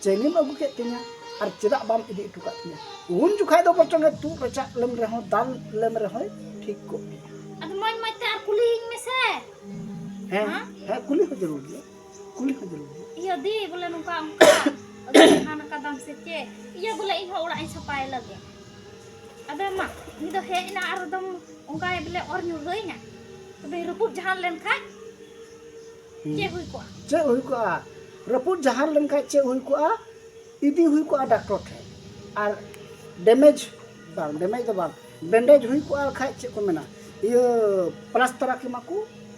ᱪᱮᱱᱤᱢ ᱟᱹᱜᱩ ᱠᱮᱫ ᱛᱤᱧᱟ ᱟᱨ ᱪᱮᱫᱟᱜ ᱵᱟᱢ ᱤᱫᱤ ᱦᱚᱴᱚ ᱠᱟᱫ ᱛᱤᱧᱟ? ᱩᱱ ᱡᱚᱠᱷᱟᱡ ᱫᱚ ᱵᱚᱨᱪᱚᱝ ᱮ ᱛᱩᱫ ᱨᱟᱪᱟᱜ ᱞᱮᱢ ᱨᱮᱦᱚᱸ, ᱫᱟᱞ ᱞᱮᱢ ᱨᱮᱦᱚᱸᱭ ᱴᱷᱤᱠ ᱠᱚᱜ ᱜᱮᱭᱟ᱾ ᱟᱫᱚ ᱢᱚᱡᱽ ᱢᱚᱡᱽ ᱛᱮ ᱟᱨ ᱠᱩᱞᱤᱭᱤᱧ ᱢᱮᱥᱮ᱾ ᱦᱮᱸ, ᱦᱮᱸ? ᱦᱮᱸ, ᱠᱩᱞᱤ ᱦᱚᱸ ᱡᱟᱹᱨᱩᱲ ᱜᱮᱭᱟ, ᱠᱩᱞᱤ ᱦᱚᱸ ᱡᱟᱹᱨᱩᱲ ᱜᱮᱭᱟ᱾ ᱤᱭᱟᱹ ᱫᱤ, ᱵᱚᱞᱮ ᱱᱚᱝᱠᱟ ᱚᱱᱠᱟ ᱟᱹᱜᱩ ᱮᱢᱟᱱ ᱟᱠᱟᱫᱟᱢ ᱥᱮ ᱪᱮᱫ? ᱤᱭᱟᱹ ᱵᱚᱞᱮ ᱤᱧ ᱦᱚᱸ ᱚᱲᱟᱜ ᱤᱧ ᱥᱟᱯᱷᱟᱭ ᱞᱟᱹᱜᱤᱫ᱾ ᱟᱫᱚ ᱢᱟ, ᱩᱱᱤ ᱫᱚ ᱦᱮᱡ ᱮᱱᱟ ᱟᱨ ᱮᱠᱫᱚᱢ ᱚᱱᱠᱟ ᱵᱚᱞᱮ ᱚᱨ ᱧᱩᱨᱦᱟᱹᱭᱮᱱᱟ᱾ ᱛᱚᱵᱮ ᱨᱟᱹᱯᱩᱫ ᱡᱟᱦᱟᱱ ᱞᱮᱱᱠᱷᱟᱡ ᱦᱩᱸ᱾ ᱪᱮᱫ ᱦᱩᱭ ᱠᱚᱜᱼᱟ? ᱪᱮᱫ ᱦᱩᱭ ᱠᱚᱜᱼᱟ? ᱨᱟᱹᱯᱩᱫ ᱡᱟᱦᱟᱱ ᱞᱮᱱᱠᱷᱟᱡ ᱪᱮᱫ ᱦᱩᱭ ᱠᱚᱜᱼᱟ? ᱤᱫᱤ ᱦᱩᱭ ᱠᱚᱜᱼᱟ ᱰᱟᱠᱛᱚᱨ ᱴᱷᱮᱱ᱾ ᱟᱨ damage, ᱵᱟᱝ, damage ᱫᱚ ᱵᱟᱝ, bandage ᱦᱩᱭ ᱠᱚᱜᱼᱟ ᱠᱷᱟᱡ, ᱪᱮᱫ ᱠᱚ ᱢᱮᱱᱟ, ᱤᱭᱟᱹ, ᱯᱞᱟᱥᱴᱟᱨ ᱟᱠᱤ ᱢᱟᱠᱚ,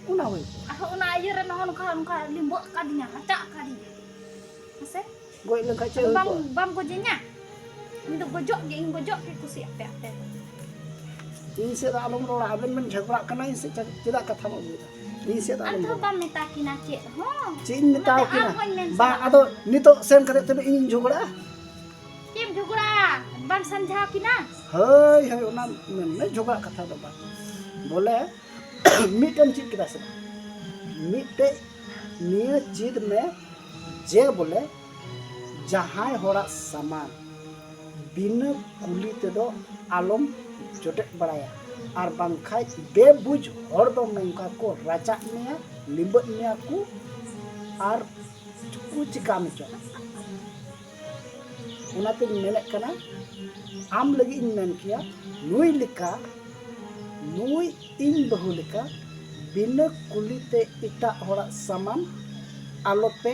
ᱚᱱᱟ ᱦᱩᱭ ᱠᱚᱜᱼᱟ᱾ ᱟᱨᱦᱚᱸ ᱚᱱᱟ ᱤᱭᱟᱹ ᱨᱮ ᱱᱚᱜᱼᱚ ᱱᱚᱝᱠᱟ, ᱱᱚᱝᱠᱟ ᱞᱤᱢᱵᱟᱹᱜ ᱠᱟᱫᱤᱧᱟ, ᱨᱟᱪᱟᱜ ᱠᱟᱫᱤᱧᱟ᱾ ᱦᱮᱸᱥᱮ? ᱜᱚᱡ ᱞᱮᱱᱠᱷᱟᱡ ᱪᱮᱫ ᱟᱫᱚ ᱦᱩᱭ ᱵᱟᱢ, ᱠᱚᱜᱼᱟ? ᱵᱟᱢ ᱜᱚᱡᱮᱧᱟ? ᱤᱧ ᱫᱚ ᱜᱚᱡᱚᱜ ᱜᱮ, ᱤᱧ ᱜᱚᱡᱚᱜ ᱜᱮ ᱠᱩᱥᱤᱭᱟᱜ ᱯᱮ ᱟᱯᱮ ᱫᱚ᱾ ᱤᱧ ᱥᱮᱫ ᱫᱚ ᱟᱞᱚᱢ ᱨᱚᱲᱟ, ᱟᱵᱮᱱ ᱵᱮᱱ ᱡᱷᱚᱜᱽᱲᱟᱜ ᱠᱟᱱᱟ, ᱤᱧ ᱥᱮᱫ ᱪᱮᱫ-, ᱪᱮᱫᱟᱜ ᱠᱟᱛᱷᱟᱢ ᱟᱹᱜᱩᱭᱮᱫᱟ? ᱤᱧ ᱥᱮᱫ ᱫᱚ ᱟᱞᱚᱢ ᱟᱫᱚ ᱨᱚᱲᱟ᱾ ᱵᱟᱢ ᱢᱮᱛᱟ ᱠᱤᱱᱟ ᱪᱮᱫ ᱦᱚᱸ᱾ ᱪᱮᱫ ᱤᱧ ᱢᱮᱛᱟᱣ ᱚᱱᱟᱛᱮ ᱠᱤᱱᱟ? ᱟᱢ ᱦᱚᱧ ᱢᱮᱱ ᱵᱟᱝ, ᱥᱟᱱᱟ᱾ ᱟᱫᱚ ᱱᱤᱛᱚᱜ ᱥᱮᱱ ᱠᱟᱛᱮ ᱛᱤᱱᱟᱹᱜ ᱤᱧ ᱡᱷᱚᱜᱽᱲᱟᱜᱼᱟ? ᱪᱮᱫ ᱮᱢ ᱡᱷᱚᱜᱽᱲᱟᱜᱼᱟ? ᱵᱟᱢ ᱥᱟᱢᱡᱷᱟᱣ ᱠᱤᱱᱟ? ᱦᱳᱭ, ᱦᱳᱭ, ᱚᱱᱟ ᱢᱮᱱ ᱢᱮ, ᱡᱷᱚᱜᱽᱲᱟᱜ ᱠᱟᱛᱷᱟ ᱫᱚ ᱵᱟᱝ᱾ ᱵᱚᱞᱮ, ᱢᱤᱫᱴᱮᱱ ᱪᱮᱫ ᱠᱮᱫᱟ ᱥᱮ ᱵᱟᱝ? ᱢᱤᱫᱴᱮᱡ ᱱᱤᱭᱟᱹ ᱪᱮᱫ ᱢᱮ ᱡᱮ ᱵᱚᱞᱮ ᱡᱟᱦᱟᱸᱭ ᱦᱚᱲᱟᱜ ᱥᱟᱢᱟᱱ ᱵᱤᱱᱟᱹ ᱠᱩᱞᱤ ᱛᱮᱫᱚ ᱟᱞᱚᱢ ᱡᱚᱴᱮᱫ ᱵᱟᱲᱟᱭᱟ, ᱟᱨ ᱵᱟᱝᱠᱷᱟᱡ ᱵᱮᱵᱩᱡᱽ ᱦᱚᱲ ᱫᱚ ᱱᱚᱝᱠᱟ ᱠᱚ ᱨᱟᱪᱟᱜ ᱢᱮᱭᱟ, ᱞᱤᱸᱵᱟᱹᱫ ᱢᱮᱭᱟ ᱠᱚ ᱟᱨ ᱠᱚ ᱪᱤᱠᱟ ᱢᱮᱪᱚ᱾ ᱚᱱᱟᱛᱤᱧ ᱢᱮᱱᱮᱫ ᱠᱟᱱᱟ, ᱟᱢ ᱞᱟᱹᱜᱤᱫ ᱤᱧ ᱢᱮᱱ ᱠᱮᱭᱟ, ᱱᱩᱭ ᱞᱮᱠᱟ ᱱᱩᱭ ᱤᱧ ᱵᱟᱹᱦᱩ ᱞᱮᱠᱟ ᱵᱤᱱᱟᱹ ᱠᱩᱞᱤ ᱛᱮ ᱮᱴᱟᱜ ᱦᱚᱲᱟᱜ ᱥᱟᱢᱟᱱ ᱟᱞᱚᱯᱮ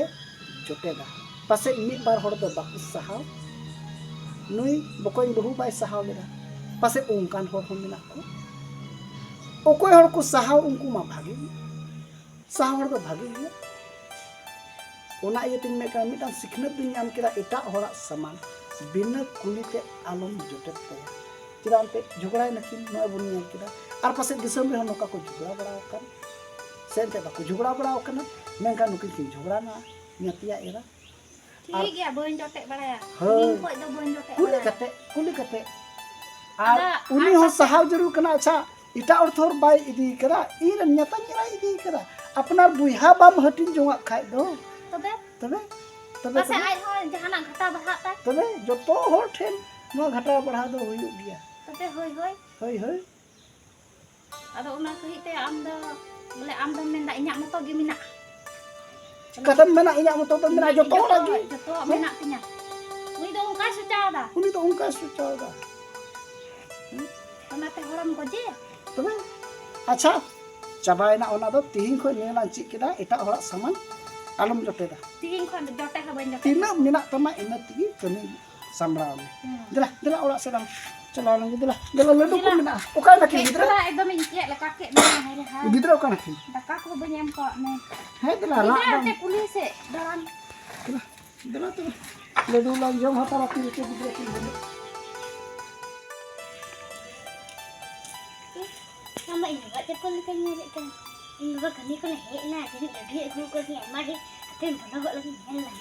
ᱡᱚᱴᱮᱫᱟ᱾ ᱯᱟᱥᱮᱡ ᱢᱤᱫ ᱵᱟᱨ ᱦᱚᱲ ᱫᱚ ᱵᱟᱠᱚ ᱥᱟᱦᱟᱣ, ᱱᱩᱭ ᱵᱚᱠᱚᱧ ᱵᱟᱹᱦᱩ ᱵᱟᱭ ᱥᱟᱦᱟᱣ ᱞᱮᱫᱟ, ᱯᱟᱥᱮᱡ ᱚᱱᱠᱟᱱ ᱦᱚᱲ ᱦᱚᱸ ᱢᱮᱱᱟᱜ ᱠᱚᱣᱟ᱾ ᱚᱠᱚᱭ ᱦᱚᱲ ᱠᱚ ᱥᱟᱦᱟᱣ, ᱩᱱᱠᱩ ᱢᱟ ᱵᱷᱟᱜᱮ ᱜᱮ, ᱥᱟᱦᱟᱣ ᱦᱚᱲ ᱫᱚ ᱵᱷᱟᱜᱮ ᱜᱮᱭᱟ᱾ ᱚᱱᱟ ᱤᱭᱟᱹᱛᱮᱧ ᱢᱮᱱ ᱠᱟᱱᱟ, ᱢᱤᱫᱴᱟᱝ ᱥᱤᱠᱷᱱᱟᱹᱛ ᱫᱚᱧ ᱧᱟᱢ ᱠᱮᱫᱟ, ᱮᱴᱟᱜ ᱦᱚᱲᱟᱜ ᱥᱟᱢᱟᱱ ᱵᱤᱱᱟᱹ ᱠᱩᱞᱤ ᱛᱮ ᱟᱞᱚᱢ ᱡᱚᱴᱮᱫ ᱛᱟᱭᱟ᱾ ᱪᱮᱫᱟᱜ ᱮᱱᱛᱮᱫ ᱡᱷᱚᱜᱽᱲᱟᱭ ᱱᱟᱹᱠᱤᱱ, ᱱᱚᱜᱼᱚᱭ ᱵᱚᱱ ᱧᱮᱞ ᱠᱮᱫᱟ᱾ ᱟᱨ ᱯᱟᱥᱮᱡ ᱫᱤᱥᱚᱢ ᱨᱮᱦᱚᱸ ᱱᱚᱝᱠᱟ ᱠᱚ ᱡᱷᱚᱜᱽᱲᱟ ᱵᱟᱲᱟ ᱟᱠᱟᱱ, ᱥᱮ ᱮᱱᱛᱮᱫ ᱵᱟᱠᱚ ᱡᱷᱚᱜᱽᱲᱟ ᱵᱟᱲᱟ ᱟᱠᱟᱱᱟ, ᱢᱮᱱᱠᱷᱟᱱ ᱱᱩᱠᱤᱱ ᱠᱤᱱ ᱡᱷᱚᱜᱽᱲᱟ ᱮᱱᱟ ᱧᱟᱛᱭᱟ ᱮᱨᱟ᱾ ᱟᱨ ᱴᱷᱤᱠ ᱜᱮᱭᱟ, ᱵᱟᱹᱧ ᱡᱚᱴᱮᱫ ᱵᱟᱲᱟᱭᱟ᱾ ᱦᱳᱭ᱾ ᱛᱤᱦᱤᱧ ᱠᱷᱚᱡ ᱫᱚ ᱵᱟᱹᱧ ᱡᱚᱴᱮᱫ ᱠᱩᱞᱤ ᱵᱟᱲᱟᱭᱟ᱾ ᱠᱟᱛᱮ, ᱠᱩᱞᱤ ᱠᱟᱛᱮ᱾ ᱟᱨ ᱟᱫᱚ ᱩᱱᱤ ᱟᱨ ᱦᱚᱸ ᱯᱟᱥᱮ ᱥᱟᱦᱟᱣ ᱡᱟᱹᱨᱩᱲ ᱠᱟᱱᱟ᱾ ᱟᱪᱪᱷᱟ, ᱮᱴᱟᱜ ᱦᱚᱲ ᱛᱚ ᱵᱟᱭ ᱤᱫᱤ ᱠᱟᱫᱟ, ᱤᱧ ᱨᱮᱱ ᱧᱟᱛᱟᱧ ᱮᱨᱟᱭ ᱤᱫᱤ ᱠᱟᱫᱟ᱾ ᱟᱯᱱᱟᱨ ᱵᱚᱭᱦᱟ ᱵᱟᱢ ᱦᱟᱹᱴᱤᱧ ᱡᱚᱝᱟᱜ ᱠᱷᱟᱡ ᱫᱚ᱾ ᱛᱚᱵᱮ? ᱛᱚᱵᱮ? ᱛᱚᱵᱮ, ᱯᱟᱥᱮ ᱛᱚᱵᱮ? ᱟᱡ ᱦᱚᱸ ᱡᱟᱦᱟᱱᱟᱜ ᱜᱷᱟᱴᱟᱣ ᱵᱟᱲᱦᱟᱜ ᱛᱟᱭ᱾ ᱛᱚᱵᱮ ᱡᱚᱛᱚ ᱦᱚᱲ ᱴᱷᱮᱱ ᱱᱚᱣᱟ ᱜᱷᱟᱴᱟᱣ ᱵᱟᱲᱦᱟᱣ ᱫᱚ ᱦᱩᱭᱩᱜ ᱜᱮᱭᱟ᱾ ᱛᱚᱵᱮ, ᱦᱳᱭ, ᱦᱳᱭ᱾ ᱦᱳᱭ, ᱦᱳᱭ᱾ ᱟᱫᱚ ᱚᱱᱟ ᱥᱟᱹᱦᱤᱡ ᱛᱮ ᱟᱢ ᱫᱚ, ᱵᱚᱞᱮ, ᱟᱢ ᱫᱚᱢ ᱢᱮᱱᱫᱟ ᱤᱧᱟᱹᱜ ᱢᱚᱛᱚ ᱜᱮ ᱢᱮᱱᱟᱜᱼᱟ᱾ ᱪᱤᱠᱟᱹᱛᱮᱢ ᱢᱮᱱᱟ ᱤᱧᱟᱹᱜ ᱢᱚᱛᱚ ᱫᱚ ᱢᱮᱱᱟᱜᱼᱟ? ᱡᱚᱛᱚ ᱦᱚᱲᱟᱜ ᱜᱮ᱾ ᱡᱚᱛᱚᱣᱟᱜ ᱦᱮᱸ? ᱢᱮᱱᱟᱜ ᱛᱤᱧᱟ᱾ ᱩᱱᱤ ᱫᱚ ᱚᱱᱠᱟᱭ ᱥᱚᱪᱟᱣ ᱮᱫᱟ᱾ ᱩᱱᱤ ᱫᱚ ᱚᱱᱠᱟᱭ ᱥᱚᱪᱟᱣ ᱮᱫᱟ᱾ ᱦᱮᱸ? ᱚᱱᱟᱛᱮ ᱦᱚᱲᱮᱢ ᱜᱚᱡᱮᱭᱟ? ᱛᱚᱵᱮ, ᱟᱪᱪᱷᱟ, ᱪᱟᱵᱟᱭᱮᱱᱟ ᱚᱱᱟ ᱫᱚ᱾ ᱛᱤᱦᱤᱧ ᱠᱷᱚᱱ ᱱᱤᱭᱟᱹ ᱞᱟᱝ ᱪᱮᱫ ᱠᱮᱫᱟ, ᱮᱴᱟᱜ ᱦᱚᱲᱟᱜ ᱥᱟᱢᱟᱱ ᱟᱞᱚᱢ ᱡᱚᱴᱮᱫᱟ᱾ ᱛᱤᱦᱤᱧ ᱠᱷᱚᱱ ᱫᱚ ᱡᱚᱴᱮᱫ ᱦᱚᱸ ᱵᱟᱹᱧ ᱡᱚᱴᱮᱫᱟ᱾ ᱛᱤᱱᱟᱹᱜ ᱢᱮᱱᱟᱜ ᱛᱟᱢᱟ, ᱤᱱᱟᱹ ᱛᱮᱜᱮ ᱠᱟᱹᱢᱤ ᱥᱟᱢᱵᱲᱟᱣ ᱢᱮ᱾ ᱦᱩᱸ᱾ ᱫᱮᱞᱟ, ᱫᱮᱞᱟ, ᱚᱲᱟᱜ ᱥᱮᱫ ᱞᱟᱝ ᱪᱟᱞᱟᱣ ᱞᱮᱱ ᱜᱮ᱾ ᱫᱮᱞᱟ, ᱫᱮᱞᱟ, ᱞᱟᱹᱰᱩ ᱠᱚ ᱫᱮᱞᱟ᱾ ᱢᱮᱱᱟᱜᱼᱟ᱾ ᱚᱠᱟᱭ ᱱᱟᱹᱠᱤᱱ ᱜᱤᱫᱽᱨᱟᱹ? ᱫᱮᱞᱟ, ᱮᱠᱫᱚᱢ ᱤᱧ ᱪᱮᱫ ᱞᱮᱠᱟ ᱠᱮᱫ ᱢᱮᱭᱟ, ᱦᱟᱭ ᱨᱮ ᱦᱟᱭ᱾ ᱜᱤᱫᱽᱨᱟᱹ ᱚᱠᱟ ᱱᱟᱹᱠᱤᱱ? ᱫᱟᱠᱟ ᱠᱚᱦᱚᱸ ᱵᱟᱹᱧ ᱮᱢ ᱠᱟᱣᱟᱫ ᱢᱮ᱾ ᱦᱮᱸ, ᱫᱮᱞᱟ, ᱫᱮᱞᱟ, ᱨᱟᱜ ᱫᱟᱢ᱾ ᱚᱱᱛᱮ ᱠᱩᱞᱦᱤ ᱥᱮᱫ ᱫᱟᱬᱟᱱ᱾ ᱫᱮᱞᱟ, ᱫᱮᱞᱟ, ᱛᱚᱵᱮ᱾ ᱞᱟᱹᱰᱩ ᱞᱟᱝ ᱡᱚᱢ ᱦᱟᱛᱟᱲᱟ, ᱛᱤ ᱨᱮᱪᱚ ᱜᱤᱫᱽᱨᱟᱹ ᱠᱤᱱ ᱵᱚᱞᱚᱜ᱾ ᱟᱢ ᱵᱟ, ᱤᱧ ᱵᱟᱵᱟ ᱪᱟᱯᱚᱞ ᱞᱮᱠᱟᱧ ᱧᱮᱞᱮᱫ ᱠᱟᱱ᱾ ᱤᱧ ᱵᱟᱵᱟ ᱠᱟᱹᱢᱤ ᱠᱷᱚᱱᱮ ᱦᱮᱡ ᱮᱱᱟ, ᱡᱟᱹᱱᱤᱡ ᱞᱟᱹᱰᱩᱭ ᱟᱹᱜᱩ ᱟᱠᱟᱫᱤᱧᱟ ᱟᱭᱢᱟ ᱰᱷᱮᱨ᱾ ᱦᱟᱯᱮᱧ ᱵᱚᱞᱚ ᱜᱚᱫ ᱞᱮᱜᱮ, ᱧᱮᱞ ᱞᱟᱝ᱾